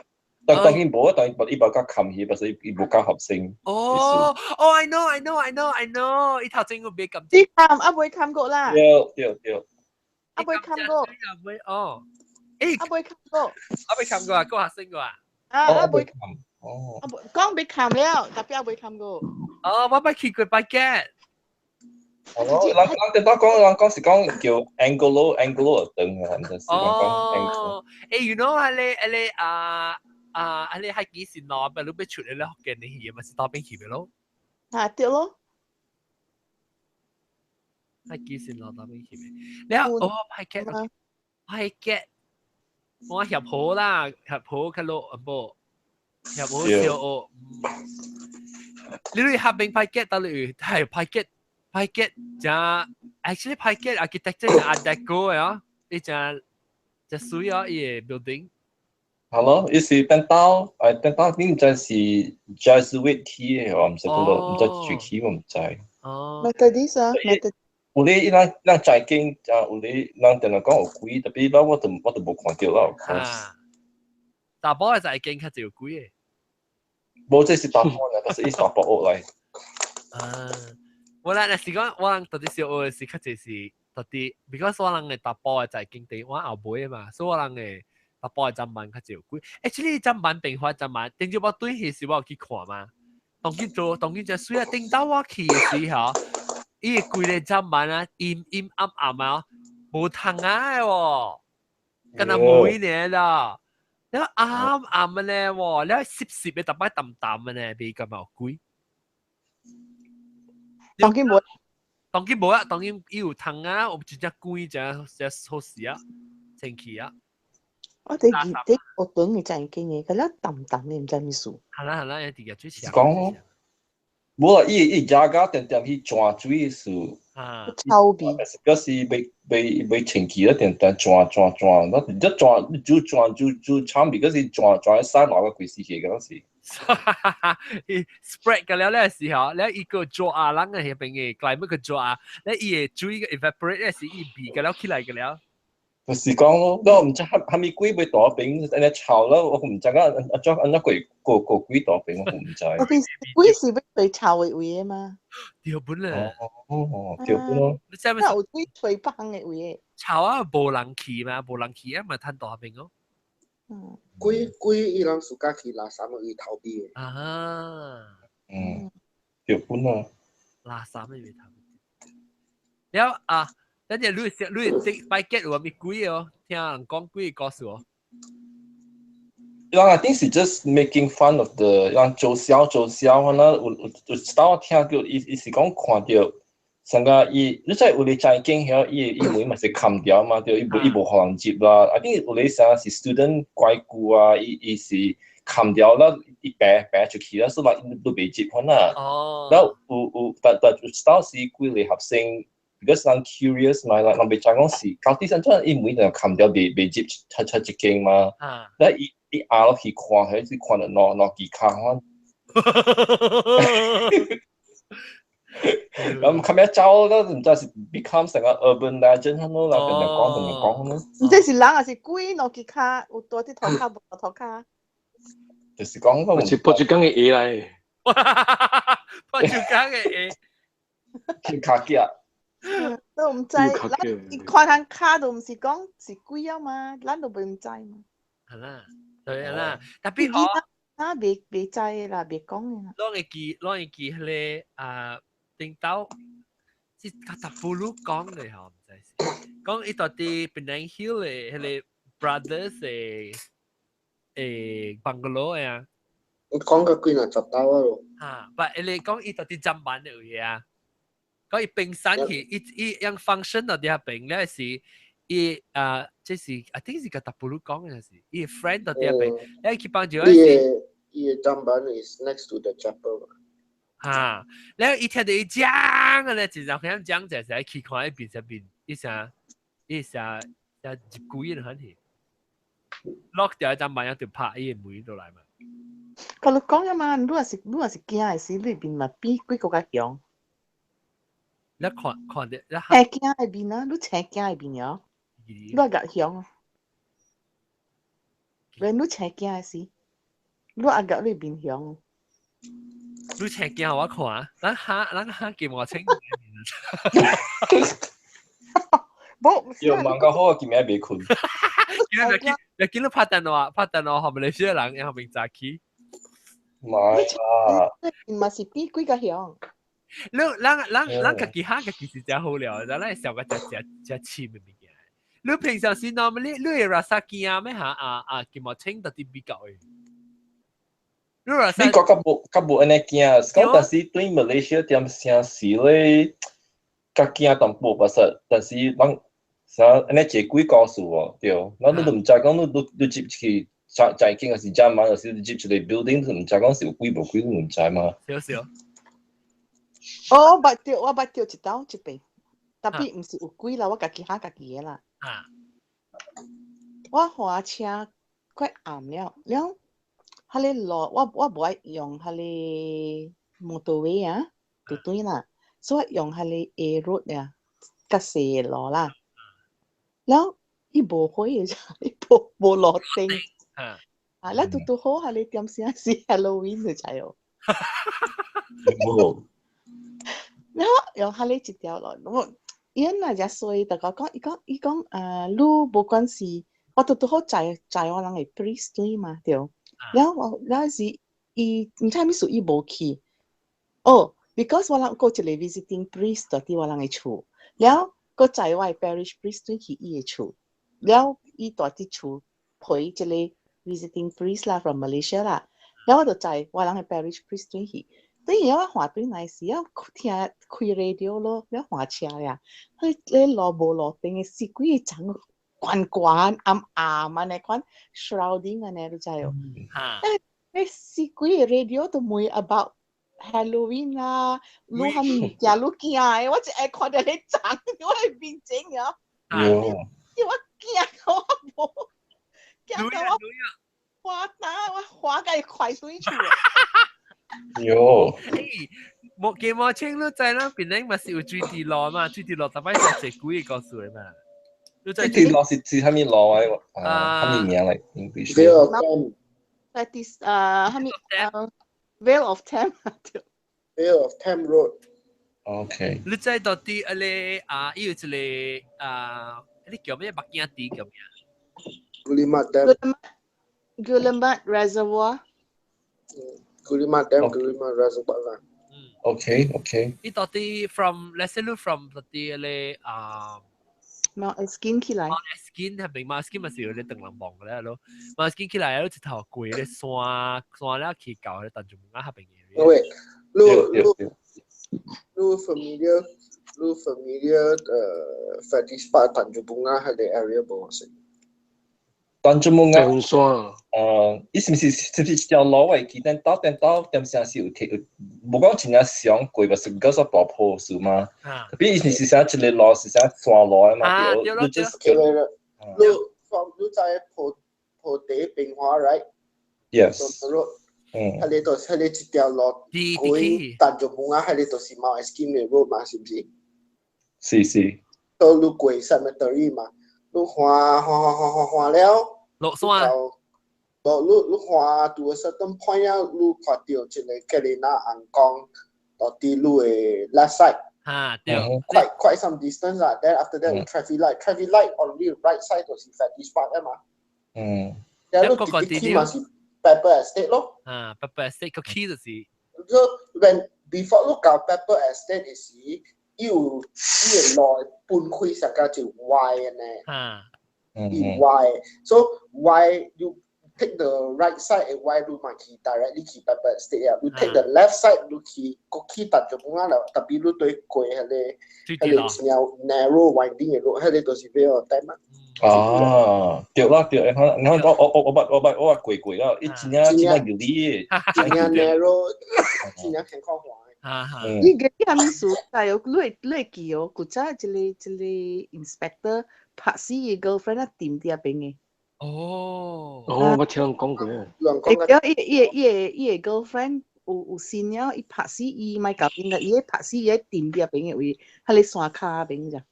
但當然無，當然伊無甲冚去，不是伊無甲學生。哦，哦，I know, I know, I know, I know，伊頭前有別咁。你冚啊未冚過啦？對對對。啊未冚過。啊未哦，欸，啊未冚過。啊未冚過啊，過學生過啊。啊啊未冚。哦。啊講未冚了，特別啊未冚過。哦，我捌去過八間。哦，人人哋都講，人講是講叫 Anglo Anglo 學堂啊，毋知是人講 Anglo。哦，欸，you know 啊咧啊咧啊啊啊咧海幾時攞，不如欲出來咧福建的戲嘛，是倒邊去的咯。啊，對咯。海幾時攞倒邊去的？了哦，派結派結，我協好啦，協好較落無，協好小學。你去合併派結，到你係派結派結，就 actually 派結 architecture 就 Art Deco 啊，你就就水啊，伊个 building。係咯，伊是等到，誒等到你毋知是 Jesuit 起的，我毋知講毋知誰起，我毋知。哦。 Methodist 啊，Methodist。有咧，伊咱咱在經啊，有咧，人定定講有鬼，特別我我都我都無看著啦。啊。查埔的在經較濟有鬼的。無，這是查埔啦，但是伊查埔學來。啊，我咱若是講，我人到底小學是較濟是到底，because 我人的查埔的在經地，我後尾嘛，所以我人的查埔的砧板較濟有鬼。欸，這個砧板變化砧板，頂朝我對彼時我有去看嘛，當今做當今真媠啊！頂到我去的時候，伊的規个砧板啊，陰陰暗暗啊，無窗仔的喎，敢若每年啦。了暗暗的咧喎，了濕濕的，逐擺淡淡的咧，袂感覺有鬼。當今無，當今無啊，當今伊有窗啊，有真正光，真真好勢啊，清氣啊。我哋記得學堂嘅真經嘅，佢咧淡淡的，毋知咩事。係啦係啦，一直嘅水池。講，無啦，伊伊加加點點去轉水是，啊，臭味。表示袂袂袂清氣了，點點轉轉轉，那一轉就轉就就慘味，嗰是轉轉山落個鬼死去嗰時。伊 spread 個了咧時候，咧伊個做啊，人嘅彼邊嘅 climate 個做啊，咧伊會水個 evaporate 咧是伊味個了起來個了。就是講咯，我毋知蝦蝦米鬼欲大邊按呢臭咯，我毋知影按怎按怎過過過鬼大邊，我毋知。我邊鬼是欲吹臭的位的嗎？對本咧。哦，對本咯。你知唔知？有鬼吹芳的位的。臭啊，無人去嘛，無人去啊，嘛趁大邊哦。嗯。鬼鬼伊人暑假去垃圾去逃避的。啊。嗯，對本咯。垃圾咪未逃避。了啊！等陣你你這擺結有啥物鬼哦？聽人講鬼故事哦。人 I think 是 just making fun of the 人做痟做痟，可能有有有一道我聽到伊伊是講看到，上個伊你知有咧在經曉伊伊門嘛是冚掉嘛，對，伊無伊無予人入啦。I think 有咧啥是 student 怪故啊，伊伊是冚掉啦，伊爬爬出去啦，所以伊都袂入可能。哦。然後有有但但有一道是幾個學生。because 人 curious 嘛，人人袂知講是到底啥怎伊門就冚掉袂袂入出出一間嘛。那伊伊壓落去看，還是看到兩兩支跤款。咁後尾走，都毋知是 become 成個 urban legend 咯，人人講人講咯。毋知是人還是鬼，兩支跤有蹛佇塗跤無塗跤。就是講我是破竹工的鞋來。破竹工的鞋。天跤腳。都毋知，咱伊看通跤都毋是講是鬼啊嘛，咱都袂毋知嘛。係啦，對啦，特別好。啊，袂袂知的啦，袂講的啦。攏會記，攏會記彼个啊，頂頭是較達布魯講的吼，毋知是講伊蹛佇 Penang Hill 的彼个 brothers 的的 bungalow 啊。我講過幾若十兜啊咯。啊，但彼個講伊蹛佇針板的位啊，講伊冰山去，伊伊樣 function 到佇遐邊咧是伊啊，這是 I think 是較達布魯講的是，伊 friend 蹛佇遐邊，咧去幫助伊的伊的砧板 is next to the chapel。哈，然後伊聽到伊講個咧，就讓佢講就係去看伊邊上邊，伊啥伊啥啥入鬼的很去，落掉一砧板，就拍伊的門落來嘛。甲你講啊嘛，你若是你若是驚的時，你面嘛比鬼閣較強。你看看著，青驚的面啊，你青驚的面哦，你也較強。連你青驚的時，你也甲你面強。你青驚我看，咱哈咱哈金我清。無，又忙到好，今日袂睏。今日見，見你拍電話，拍電話，後面來些人，然後面早起。唔係啊，嘛是比鬼較強。你咱咱咱家己哈家己是真好料，咱咱想個真真真淺的物件。你平常時 normally 你會 rasa 驚咩哈？啊啊，金毛清到底比較的。你 rasa 美國較無較無按呢驚，講但是對馬來西亞點城市咧，較驚淡薄，其實，但是咱啥按呢坐鬼故事哦，對，咱你都毋知講你你你入去在在間還是遮嘛，還是你入一個 building，你毋知講是有鬼無鬼，你毋知嘛。少少。哦，捌著，我捌著一道一遍，tapi 毋是有鬼啦，我家己嚇家己的啦。啊！我駛車快暗了，了，彼个路我我無愛用彼个 motorway 啊，對對啦，所以用彼个 A road 啊，較細的路啦。了，伊無火的，伊無無路燈。啊，了拄拄好，彼个點聲是 Halloween 就知哦。無。然後用彼個一條路，我伊若遮衰，就甲我講，伊講伊講，啊，你無管是，我拄拄好載載我人的 priest 對嘛，對。然後我了是伊毋知啥物事伊無去。哦，because 我人閣一個 visiting priest 蹛佇我人的厝，了閣載我的 parish priest 轉去伊的厝，了伊蹛佇厝陪這個 visiting priest 啦，from Malaysia 啦，了我就載我人的 parish priest 轉去。等於我換轉來時，我聽開 radio 咯，了換車呀，彼咧路無路燈的死鬼層懸懸暗暗按呢款 shrouding 按呢，你知無？欸，死鬼的 radio 都問 about Halloween 啦，你啥物物件你驚的？我一下看著彼層，我的面前啊，我驚到我無，驚到我發打，我發甲伊快轉去。喲，無記無清，你知咱檳城嘛是有水佇路嘛？水佇路逐擺是坐鬼的故事的嘛？你知水佇路是是啥物路啊？啊，啥物名來？English。 Vale of Thames。在啲啊，啥物啊？Vale of Thames。 Vale of Thames Road。 OK。你知到底彼个啊？伊有一个啊，彼个叫咩目鏡池叫咩？Guillemard Dam。 Guillemard Reservoir。 Guillemard Dam, Guillemard Reservoir 啦。 OK。伊到底 from let's say 你 from 到底彼个啊， Mount Erskine 起來。 Mount Erskine 係咪 Mount Erskine 咪是有啲長人望嘅咧咯？Mount Erskine 起來有一頭過咧山山了去到咧 Tanjung Bungah 嗰邊嘅。喂，你你你 familiar 你 familiar 誒 Freddy's Park Tanjung Bungah 係個 area 無是？ Tanjung Bungah 山。伊是毋是一條路我會記得到點到點聲是有提，無講真正上過，嘛是叫做大坡數嘛。特別伊是啥一個路是啥山路的嘛，對，你 just 對對對，你 from 你在坡坡地平華，right？ Yes。嗯。係你就係你一條路過 Tanjung Bungah，係你就是 Mount Erskine 的 road 嘛，是毋是？是是。到你過 cemetery 嘛，你看看看看看了。落山。落你你看到 a certain point 啊，你看到一個 Kelina 紅光到佇你的 left side。啊，對。 Quite some distance 啦。Then after that traffic light, traffic light on the right side 就是 Freddy's Park 啊嘛。然後你直直去嘛是 Pepper Estate 咯。啊，Pepper Estate 個 key 就是。 So when before 你到 Pepper Estate 的時，伊有伊個路分開成個就 Y 的呢。伊 Y，so Y you take the right side 的 Y 你嘛去 directly 去 Pepper Estate 啊，you take the left side 你去過去 Tanjung Bungah 啦，特別你對過彼個彼個真 narrow winding 的路，彼個就是比較短嘛。啊，對啦對，你看你看我捌過啦，伊真正真正有理的，真正 narrow，真正牽靠橫。你個啥物事？但有你會你會記哦，古早一個 inspector 拍死伊 girlfriend 啊，踮佇遐邊的。哦。哦，我聽人講過。會記伊個 girlfriend 有新了，伊拍死伊，莫搞應該伊拍死伊踮佇遐邊的位，彼個山跤邊咋。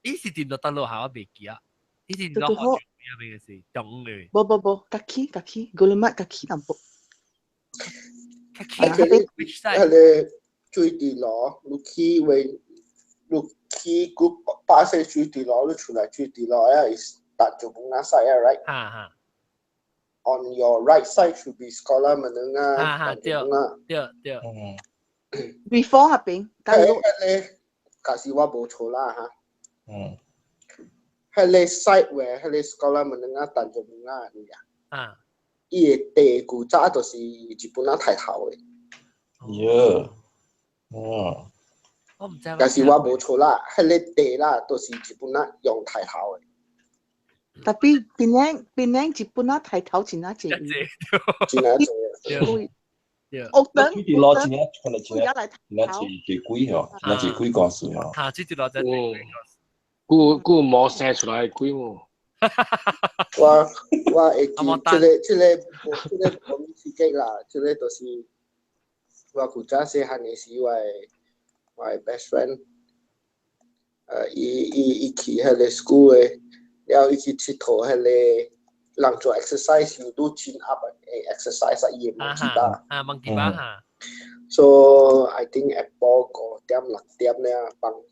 伊是踮到佗落下，我袂記啊。伊是踮到好邊嘅是中嘅。無無無，較起較起，Guillemard 較起淡薄。較起。彼個水佇路，你去為你去古巴西水佇路，你出來水佇路啊，is Tanjung Bungah side 啊，right？哈哈。 On your right side should be Sekolah Menengah Tanjung Bungah。對對。 Before 那邊。彼個假使我無錯啦哈。彼個 side where 彼個 Sekolah Menengah Tanjung Bungah 你啊。伊個地古早就是日本人抬頭的。喲。哦。我毋知。但是我無錯啦，彼個地啦，都是日本人用抬頭的。 Tapi 檳城檳城日本仔抬頭真啊濟。真啊濟。對。學等。水佇路真正可能真正真正濟鬼吼，真正濟鬼故事吼。哈，水佇路真濟鬼故事。古古毛生出來的鬼無？我會記這個無刺激啦，這個就是我古早細漢的時，我的 best friend，伊去彼個 school 的，了伊去𨑨迌彼個人做 exercise 有拄 chin up 的 exercise 啊，伊會 monkey bar。啊，monkey bar 哈。 So I think 下晡5點6點了，放工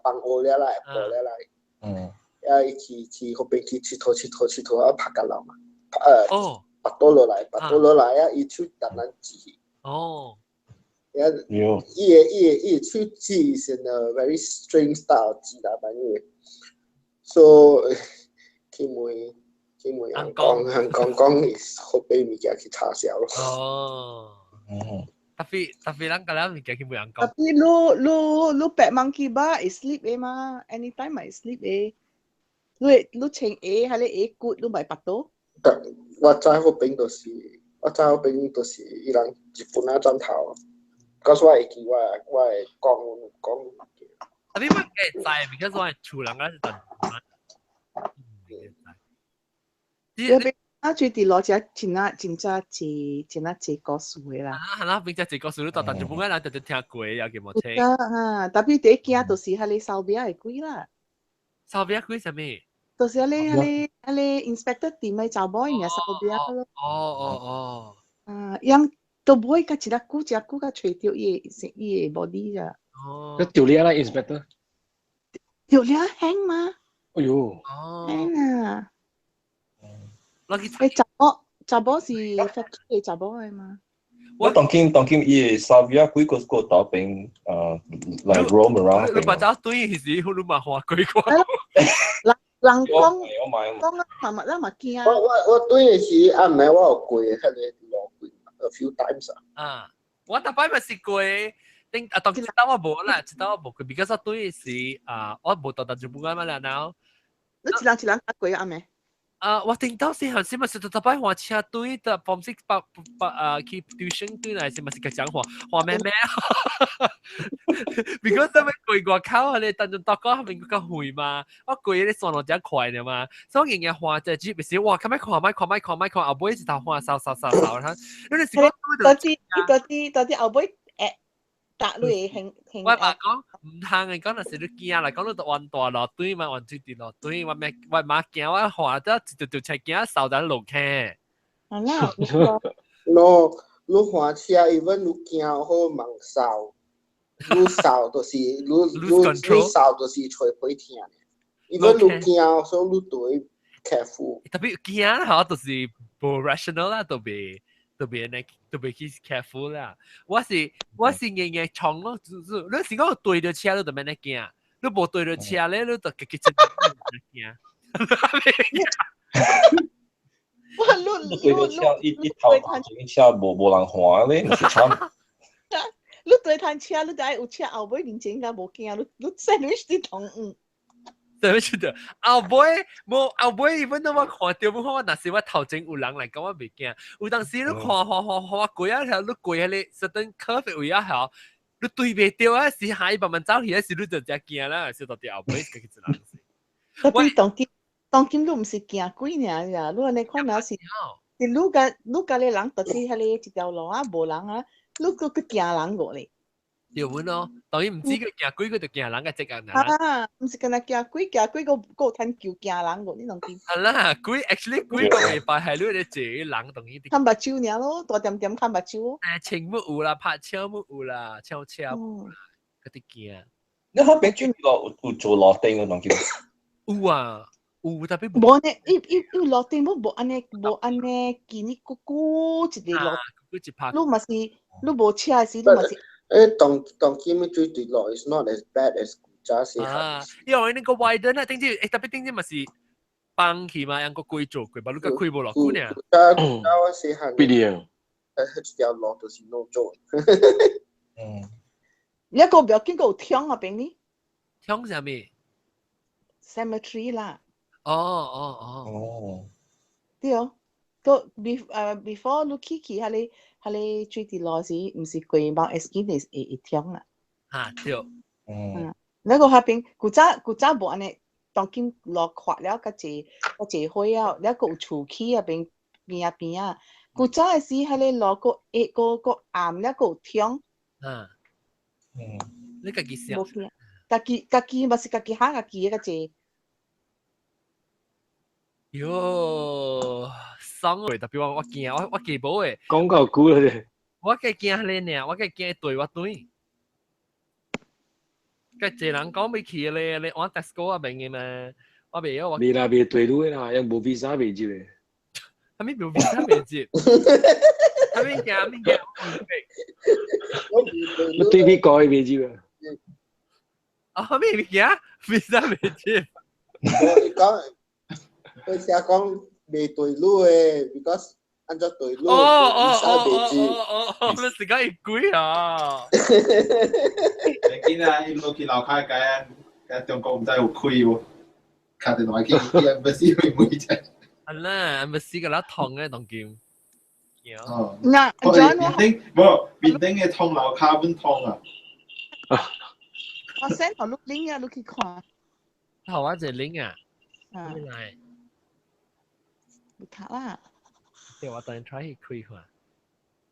放學了啦，下晡了啦。啊，伊去彼邊去𨑨迌𨑨迌𨑨迌啊，拍甲落嘛，拔倒落來，拔倒落來啊，伊手逐咱指。啊，伊個手指是 in a very strange style 指啦，反正，so 去問人講，人講講好俾物件去查銷咯。哦。特別特別咱個了物件去問人講。 Tapi 你白 monkey bar 會 slip 的嘛？Anytime 會 slip 的。你穿鞋，彼個鞋骨你咪拔倒。但我知彼邊就是，我知彼邊就是伊人日本仔枕頭。告訴我會記，我會講講物件。特別我會知，because 我厝人嗰是等。你邊啊，最佇攞只真啊真正濟真啊濟故事的啦。啊，那邊只濟故事，你逐逐就本來人就就聽過，也叫無聽。啊，特別第一驚就是彼個燒餅的鬼啦。燒餅鬼啥物？就是彼個 inspector 店的查某伊爾燒餅咯。哦哦哦。啊，樣都唔會甲一粒久一粒久甲揣著伊個 body 咋。哦。佢掉你啦，inspector。掉了輕嘛？哎喲。哦。輕啊！我去欸，查某查某是 factory 的查某的嘛？我當今當今伊 Slavia 幾個個島邊來 roam around。你把走對時，你嘛看過過。人人講講啊，嘛嘛咱嘛驚。我對的時暗暝我有過彼個路過 a few times 啊。啊，我逐擺嘛是過，頂啊當一道我無啦，一道我無過，because 我對的時啊，我無到達日本嘛啦，然後。你一人一人過暗暝？啊！我聽到時候是咪是特擺換車隊的，方式把把啊去 tuition 隊來是咪是個講話話咩咩？because 他們過外口咧，當陣大哥後面較遠嘛，我過咧線路真快的嘛，所以日日換隻 jeep 是哇，看咪看咪看咪看咪看，後尾一頭換掃掃掃掃，他，你是講到底到底後尾會搭你行行。我嘛講毋通嘅，講若是你驚啦，講你就彎大路對嘛，彎水佇路對，我咩我嘛驚，我看得一條條車驚掃在路坑。啊啦，no，你換車，even 你驚好盲掃，你掃就是你你你掃就是揣皮疼。even 你驚，所以你對 careful。特別驚吼，就是無 rational 啦，特別。特別呢，特別去 careful 啦。我是硬硬衝咯，就是你是講對著車你就免咧驚，你無對著車咧，你就家己真驚。哇！你對著車一一頭前車無無人看咧，毋是慘。你對單車，你就愛有車後尾面前應該無驚，你你 sandwich 佇同嗯。對唔住，後尾無後尾，even 我看到，我若是我頭前有人來講，我袂驚。有當時你看看看看我過啊條，你過彼個 certain curve 位啊條，你對袂著啊，是下伊慢慢走去，時你就真驚啦，是到底後尾家己一人。特別當今當今你毋是驚鬼爾呀，你按呢看若是，是你共你共咧人到底彼個一條路啊，無人啊，你閣閣驚人無咧？對阮咯，當然毋止佢驚鬼，佢就驚人嘅隻眼。啊，毋是干焦驚鬼，驚鬼閣閣有趁求驚人無？你攏知？係啦，鬼 actually 鬼個禮拜係你咧坐人當然。看目睭爾咯，大點點看目睭。誒，情木有啦，拍車木有啦，超車有啦，嗰啲驚。你嗰邊轉落有做路頂嘅當叫？有啊，有特別。無呢，伊伊伊路頂無無按呢無按呢，見你久久一個路，久一拍。你嘛是你無車時，你嘛是。誒，當當今嘅水對落 is not as bad as 古早時。啊，因為那個 widen 啊，頂次誒特別頂次嘛是崩去嘛，用個規做過，把你個開無落久呢。古早古早我細漢。必定。誒，一條路就是 no 做。嗯。你個不要緊，有聽啊邊呢？聽啥物？Cemetery 啦。哦哦哦。哦。對哦，個 before 你去去彼個。彼個水佇路時，毋是過 Mount Erskine 會會痛啦。啊對。嗯。那個彼邊古早古早無按呢，當今路闊了，較濟較濟歲了，了閣有厝起啊邊邊仔邊仔。古早的時，彼個路閣會閣閣暗了，閣有痛。嗯。嗯。你家己想。無驚，家己家己嘛是家己行家己的較濟。喲，爽的，特別我我驚，我我記無的。講夠久了咧。我計驚咧爾，我計驚對我對。計濟人講欲去咧，你往 Tesco 啊邊嘅嘛，我袂曉我。未啦，未對路的啦，用無 visa 袂入的。啥物無 visa 袂入？啥物驚？啥物驚？你對美國的袂入啊？啊，啥物物件？visa 袂入？我講。佢成日講未對路的，because 按照對路，哦哦哦哦哦，你時間會貴啊！你見啊，伊落去樓跤街啊，中國毋知有開無？敲電話去去 embassy 去問者。係啦，embassy 個啦痛嘅當今。哦。嗱，面頂無面頂嘅通樓跤本通啊。我 send 予你 link 啊，你去看。好啊，這 link 啊。啊。來。你睇啦。對，我等陣 try 去開看。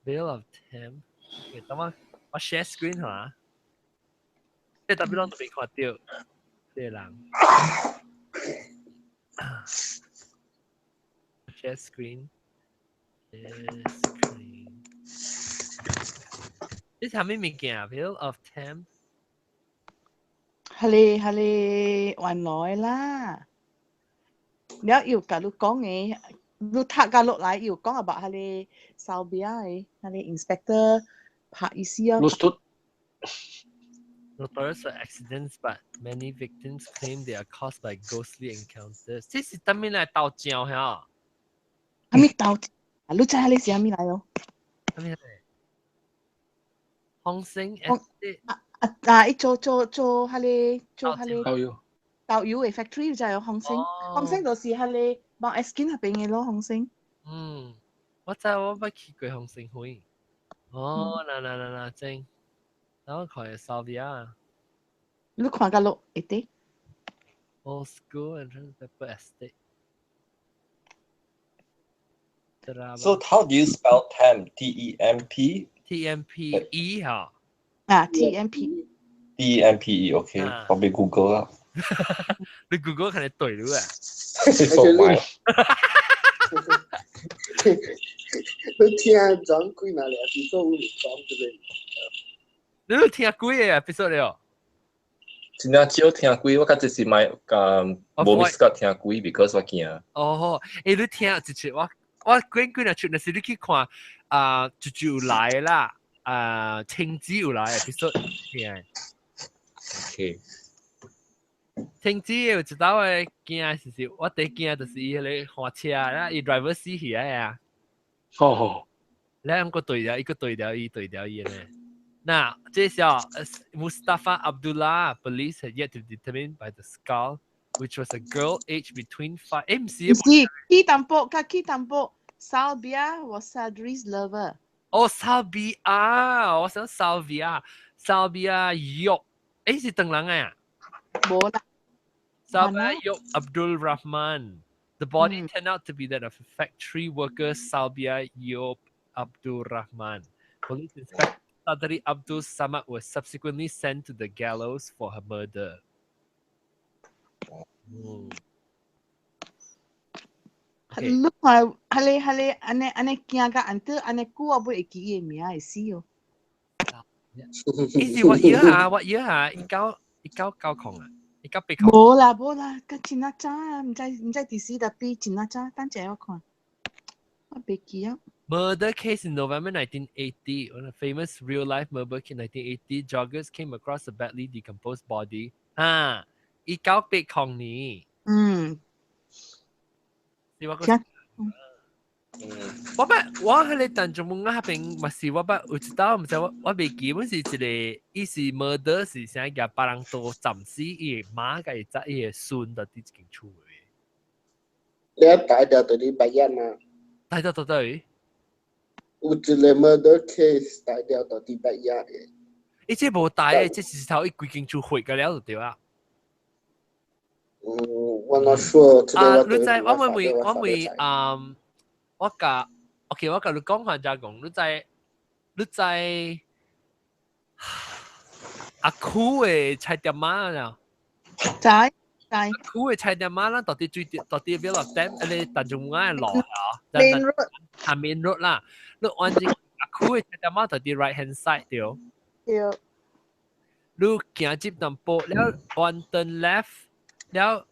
Vale of Thames，等我我 share screen 下。即特別攏都未看到，這個人。share screen。share screen。這係啥物物件？Vale of Thames。係咧係咧，原來啦。了又共你講的，你讀甲落來，有講 about 彼个哨兵的，彼個 inspector 拍伊死啊。 Notorious for accidents, but many victims claim they are caused by ghostly encounters. 這是啥物來鬥蕉嚇？啥物鬥？啊，你知彼個是啥物來哦？啥物來？紅星 estate 啊啊！伊做做做彼個做彼個豆油豆油的 factory 就係紅星，紅星就是彼個 Mount Erskine 彼邊的咯，紅星。嗯，我知我捌去過紅星會。哦，嗱嗱嗱嗱正，等我看下哨兵。你看甲落會得。 Old school entrance Pepper Estate. So how do you spell temp? T E M P? T M P E 嚇。啊，T M P。 T E M P E OK，我俾 Google 啦。你 Google 肯定對了啊。錯埋。你聽講幾若個 episode 有講這個？你都聽幾個 episode 了？真正少聽幾，我較這是買無 miss 過聽幾，because 我驚。哦，欸，你聽一次我我幾幾若出，若是你去看啊，就就來啦，啊，青子有來 episode 聽。 OK。青子有一道的驚是是，我第驚就是伊彼個換車啦，伊 driver 死去啊。哦。兩個對了，一個對了，伊對了伊咧。那這是 Mustafa Abdullah police had yet to determine by the skull, which was a girl aged between 5。欸，毋是。毋是，去淡薄，較去淡薄。Salvia was Sadri's lover。哦，Salvia，我想 Salvia，Salvia 玉，欸是唐人啊？無啦。 Salvia Yop Abdul Rahman. The body turned out to be that of a factory worker Salvia Yop Abdul Rahman. Police Inspector Sadri Abdul Samad was subsequently sent to the gallows for her murder. 你看，彼個彼個按呢按呢驚甲按倒按呢久，我袂會記伊的名會死哦。伊是 what year 啊？What year 啊？1990啊？1980？無啦無啦，佮真啊早啊，毋知毋知佇時特別真啊早，等陣我看，我袂記啊。 Murder case in November 1980. On a famous real life murder case in 1980, joggers came across a badly decomposed body. 啊，1980年。是我個。我捌我彼個當中門仔彼邊嘛是我捌有一道，毋知我我袂記，本是一個伊是 murder 是啥共別人刀斬死伊的媽佮伊仔伊的孫佇一間厝的。你一大條對你白眼啊？大條到底？有一個 murder case 大條到佇白眼的。伊這無大的，這是頭伊規間厝毀個了就對啊。嗯，我 not sure。啊，你知我問問我問嗯。我共 OK，我共你講下就講，你知你知阿酷的菜店仔啊？知知。阿酷的菜店仔，咱到底最到底邊落點？彼個淡江仔的路啊？Main road。啊，main road 啦。你按正阿酷的菜店仔到底 right hand side 對。對。你行入淡薄了，one turn left，了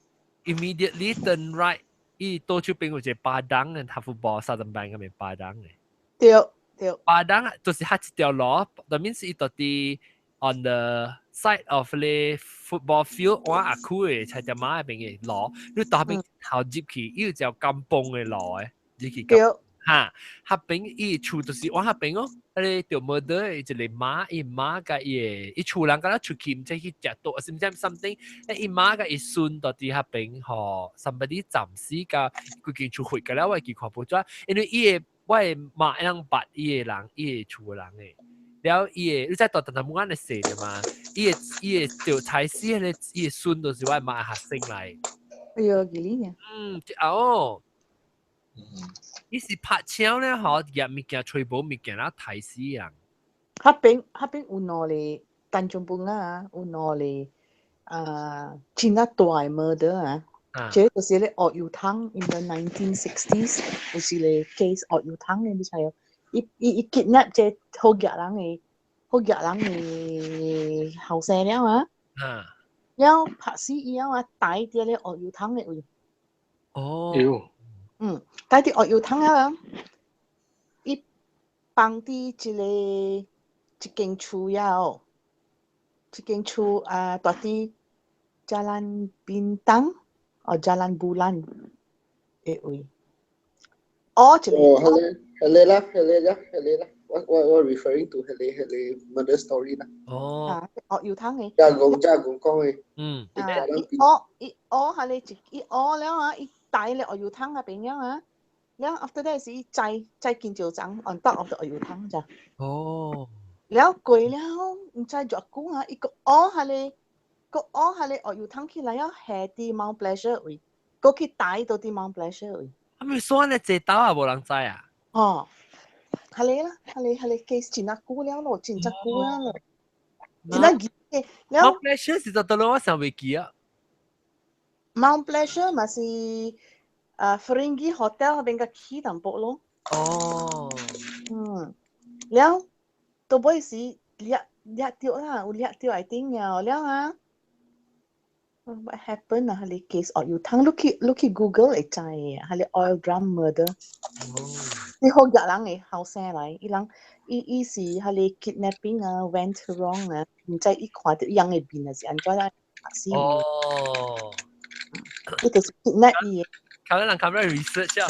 immediately turn right。伊倒手邊有一個 padang 嘅，塔夫波沙頓班嗰邊 padang 嘅。對對。 Padang 就是彼一條路，that means 伊到底 on the side of the football field，我阿久的菜店仔彼邊的路，你到彼邊頭入去，伊有一條甘榜的路的，入去。對。哈，彼邊伊厝就是往彼邊哦，彼個著 murder 的一個媽，伊媽佮伊的，伊厝人敢若出去，毋知去食倒，是毋知 something，伊媽佮伊孫佇彼邊予 somebody 斬死佮規間厝毀個了，我會記看報紙，因為伊的我的媽會當捌伊的人，伊的厝的人的，了伊的你知大淡薄仔的細的嘛，伊的伊的著菜死彼個伊的孫就是我的媽的學生來。哎喲，幾呢？嗯，哦。伊是拍槍咧，嗬，入物件吹無物件啦，刣死人。彼邊彼邊有兩個單中本啊，有兩個啊，真啊大的 murder 啊，這就是咧鱷油湯 in the 1960s 有一個 case 鱷油湯的，你知無？伊伊伊 kidnap 這好額人的好額人的後生了啊，了拍死伊了啊，刣佇咧鱷油湯的位。哦。喲。嗯，帶佇鱷魚湯啊，伊放佇一個一間厝了，一間厝啊，蹛佇 Jalan Bintang 哦，Jalan Bulan 的位。哦，一個哦，係咧，係咧啦，係咧啦，係咧啦。我 referring to 彼個 murder story 啦。哦。啊，鱷魚湯的。加講加講講的。啊，伊學伊學下咧一伊學了啊，伊帶咧鱷魚湯那邊了啊，了 after that 是伊栽栽金蕉欉 on top of the 鱷魚湯咋。了過了，毋知偌久啊，伊閣學下咧，閣學下咧鱷魚湯起來了，下佇 Mount Pleasure 位，閣去帶到佇 Mount Pleasure 位。啊，咪算咧，這刀啊，無人知啊。哦，係咧啦，係咧係咧，case 真啊久了咯，真正久了咯，真啊記的。了 Mount Pleasure 是佗落我想袂記啊。 Mount Pleasure 嘛是啊 Ferringhi Hotel 彼邊較起淡薄咯。嗯，了，到尾時掠掠著啦，有掠著 I think 了了啊。What happened 啊？彼個 case 哦，有通你去 Google 會知的，彼個 oil drum murder。你好額人的後生來，伊人伊伊是彼個 kidnapping 啊，went wrong 啊，毋知伊看著伊人的面還是按怎啦，死。伊就是 kidnap 伊的。看人看 research 啊。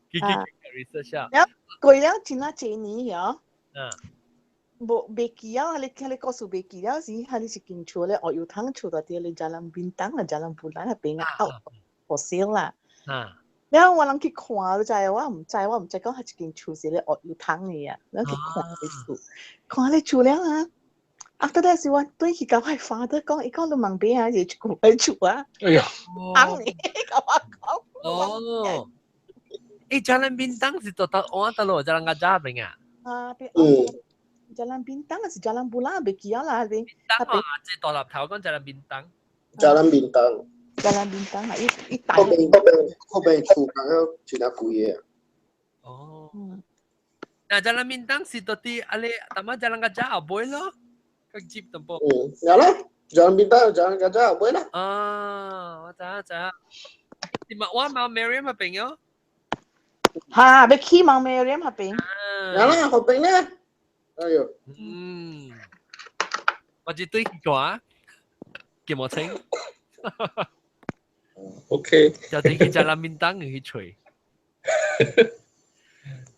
去去 research 啊。了過了真啊濟年嗬。無袂記啊！彼個故事袂記了時，彼個是間厝咧，鱷魚湯厝佇咧 Jalan Bintang 啊，Jalan Bulan 彼邊啊，out for sale 啦。了我人去看，你知我毋知，我毋知講彼一間厝是咧鱷魚湯的啊。了去看咧厝，看咧厝了啊。After that 是我轉去共我 father 講，伊講你問邊啊，是一舊的厝啊。哎呀！翁你共我講。哦。誒，Jalan Bintang 是佗佗我佗落 Jalan Gajah 邊啊？啊，邊。Jalan Bintang 還是 Jalan Bulan 袂記啊啦，邊。當啊，這大粒頭講 Jalan Bintang。 Jalan Bintang。 Jalan Bintang 啊，伊伊大。彼邊厝剛剛真正貴的。哦。那 Jalan Bintang 是佗佇啊咧，淡仔 Jalan Gajah 後尾咯，較接淡薄。嗯，有啦，Jalan Bintang、Jalan Gajah 後尾啦。啊，我知影知影。是嘛？我 Mount Merriam 彼邊哦。哈，欲去 Mount Merriam 彼邊。有啦，彼邊咧。哎呦。嗯。我只對去看，記無清。 OK。就對去 Jalan Bintang 去揣。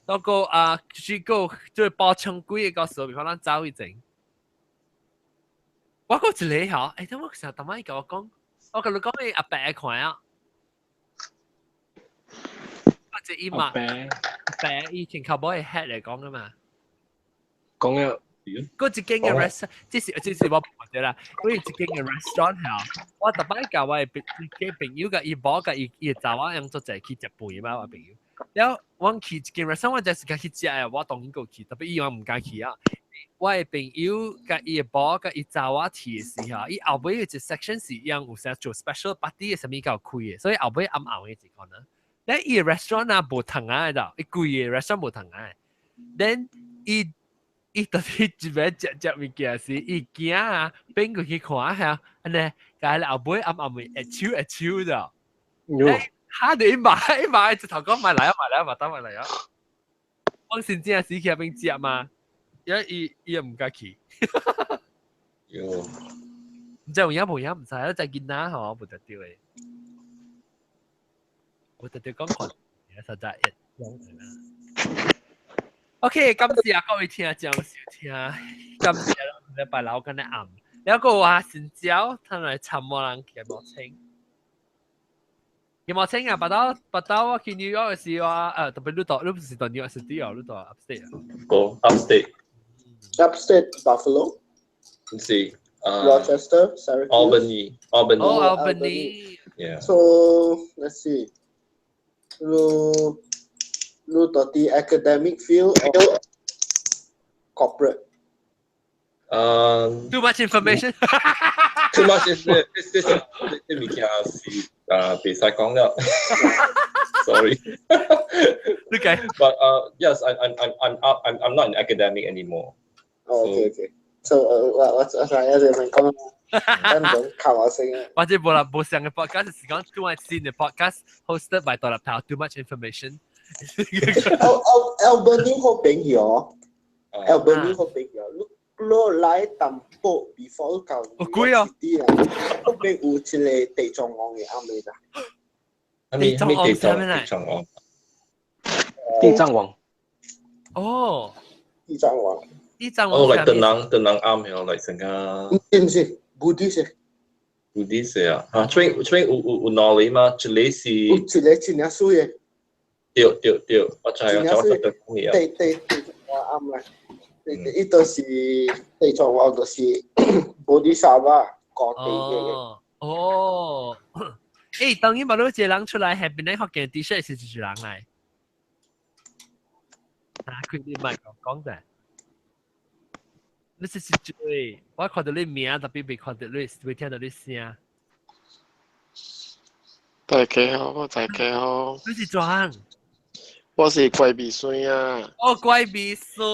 嗰個啊，就是個就是包槍鬼的故事，比如咱走以前。我講一個吼，欸，等我成日逐擺共我講，我共你講伊阿伯看啊，我這伊嘛，阿伯以前 cowboy hat 來講的嘛。講了。嗰一間嘅 restaurant，這是我問對啦。嗰一間嘅 restaurant 吼，我逐擺共我的朋友共伊某共伊伊查某樣做者去食飯嘛，我朋友。了，我去一間 restaurant，我就是共去食的，我當然過去，特別伊我毋敢去啊。我的朋友共伊的某共伊查某去的時候，伊後尾有一 section 是樣有啥做 special party 的啥物較開的，所以後尾暗暗的一個呢。咧伊的 restaurant 啊無窗仔的，伊規个 restaurant 無窗仔。Then 伊伊到底一邊食食物件時，伊驚啊，變過去看下，按呢，共後尾暗暗會會手會手的。哈！你買買，直頭講買來啊買來啊，嘛等買來啊。我先正時去彼邊食嘛，因為伊伊也毋敢去。喲，毋知有影無影，毋知，在囡仔吼，無得著的，無得著講看，實在一樣啦。OK，感謝各位聽眾收聽，感謝禮拜六今日暗，了個話新椒，他來參我人記無清，記無清啊！巴到巴到我去 New York 的時候啊，特別你到你毋是到 New York City 哦，你到 upstate 啊？哦，upstate。 Upstate Buffalo。唔是。 Rochester, Syracuse. Albany, Albany. Oh, Albany. Yeah. So let's see. 你佇佇 academic field or corporate? Too much information. Too much information. 這物件是啊，袂使講了。Sorry. Okay. But yes, I'm not in academic anymore. Oh, okay. 所以我我一直咪講，真講靠我聲啊。或者無啦，無上嘅 podcast 是講 too much 新嘅 podcast hosted by 大粒頭 too much information。 Albany 好朋友，Albany 好朋友，你你來淡薄 before 到貴啊！啲啊，嗰邊有一個地藏王嘅暗暝啦。地藏王，地藏王，地藏王。哦，地藏王。地藏王。哦，嚟鄧人鄧人暗嘅，嚟成個。唔是唔是，Buddhist。 Buddhist 啊，嚇，這邊這邊有有有兩個嘛，一個是。有一個真正水嘅。對對對，我知我知我特別講嘢。地地地藏王暗啦，地地伊就是地藏王，就是 Bodhisattva 高地嘅。哦。誒，當然嘛，你一個人出來，下邊咧學件 T-shirt 是一個人來。啊，佢哋唔係講講者。你是是最，我看到你名，特別未看到你，未聽到你聲。大家好，我大家好。你是怎？我是乖鼻孫啊。哦，乖鼻孫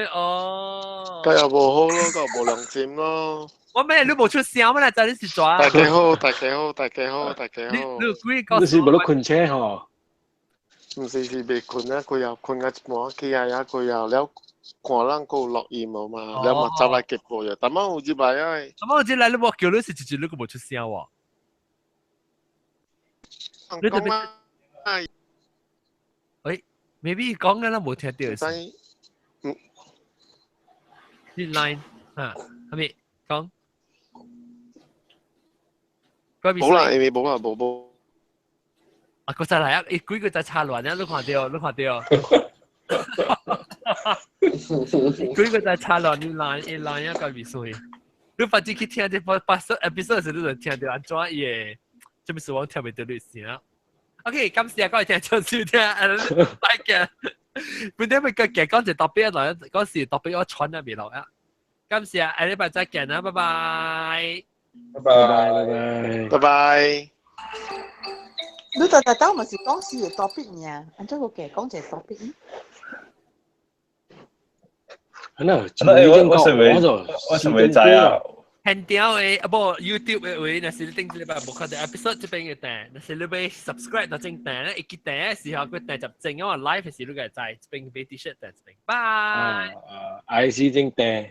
哦。佢又無好咯，佢無良心咯。我咩？你無出聲咩？就你是怎？大家好，大家好，大家好，大家好。你你幾個？你是無咧困車吼？毋是是未困啊，佢又困啊一半起來啊，佢又了看人閣有錄音無嘛，了嘛走來結果啊，但仔有入來啊。但仔有入來，你無叫你是一直你閣無出聲喎。你特別，喂，maybe 講緊啦，無聽到。嗯。啲 line 啊，係咪講？冇啦，因為冇啦，冇冇。啊，佢再嚟啊！伊幾個在插亂啊！你看到，你看到。幾個在插亂，你 line 一 line 一個味水。你反正去聽這八八十 episode 時，你就聽到按怎伊個，這不是我聽袂到你聲。OK，感謝各位聽眾收聽，再見。本來咪個講講一特別來，嗰時特別我傳入未落啊。感謝，下禮拜再見啦，拜拜。拜拜拜拜拜拜。你特特兜咪是講是個 topic 爾，按怎個嘅講一個 topic？嗱，我我是未，我是未知啊。現場的啊無 YouTube 的話，若是你頂一禮拜無看到 episode 這邊嘅訂，若是你欲 subscribe 到正訂，會記訂的時候佢訂就正，因為 live 的時你會知，這邊買 T-shirt 訂這邊。拜。啊，I C 正訂。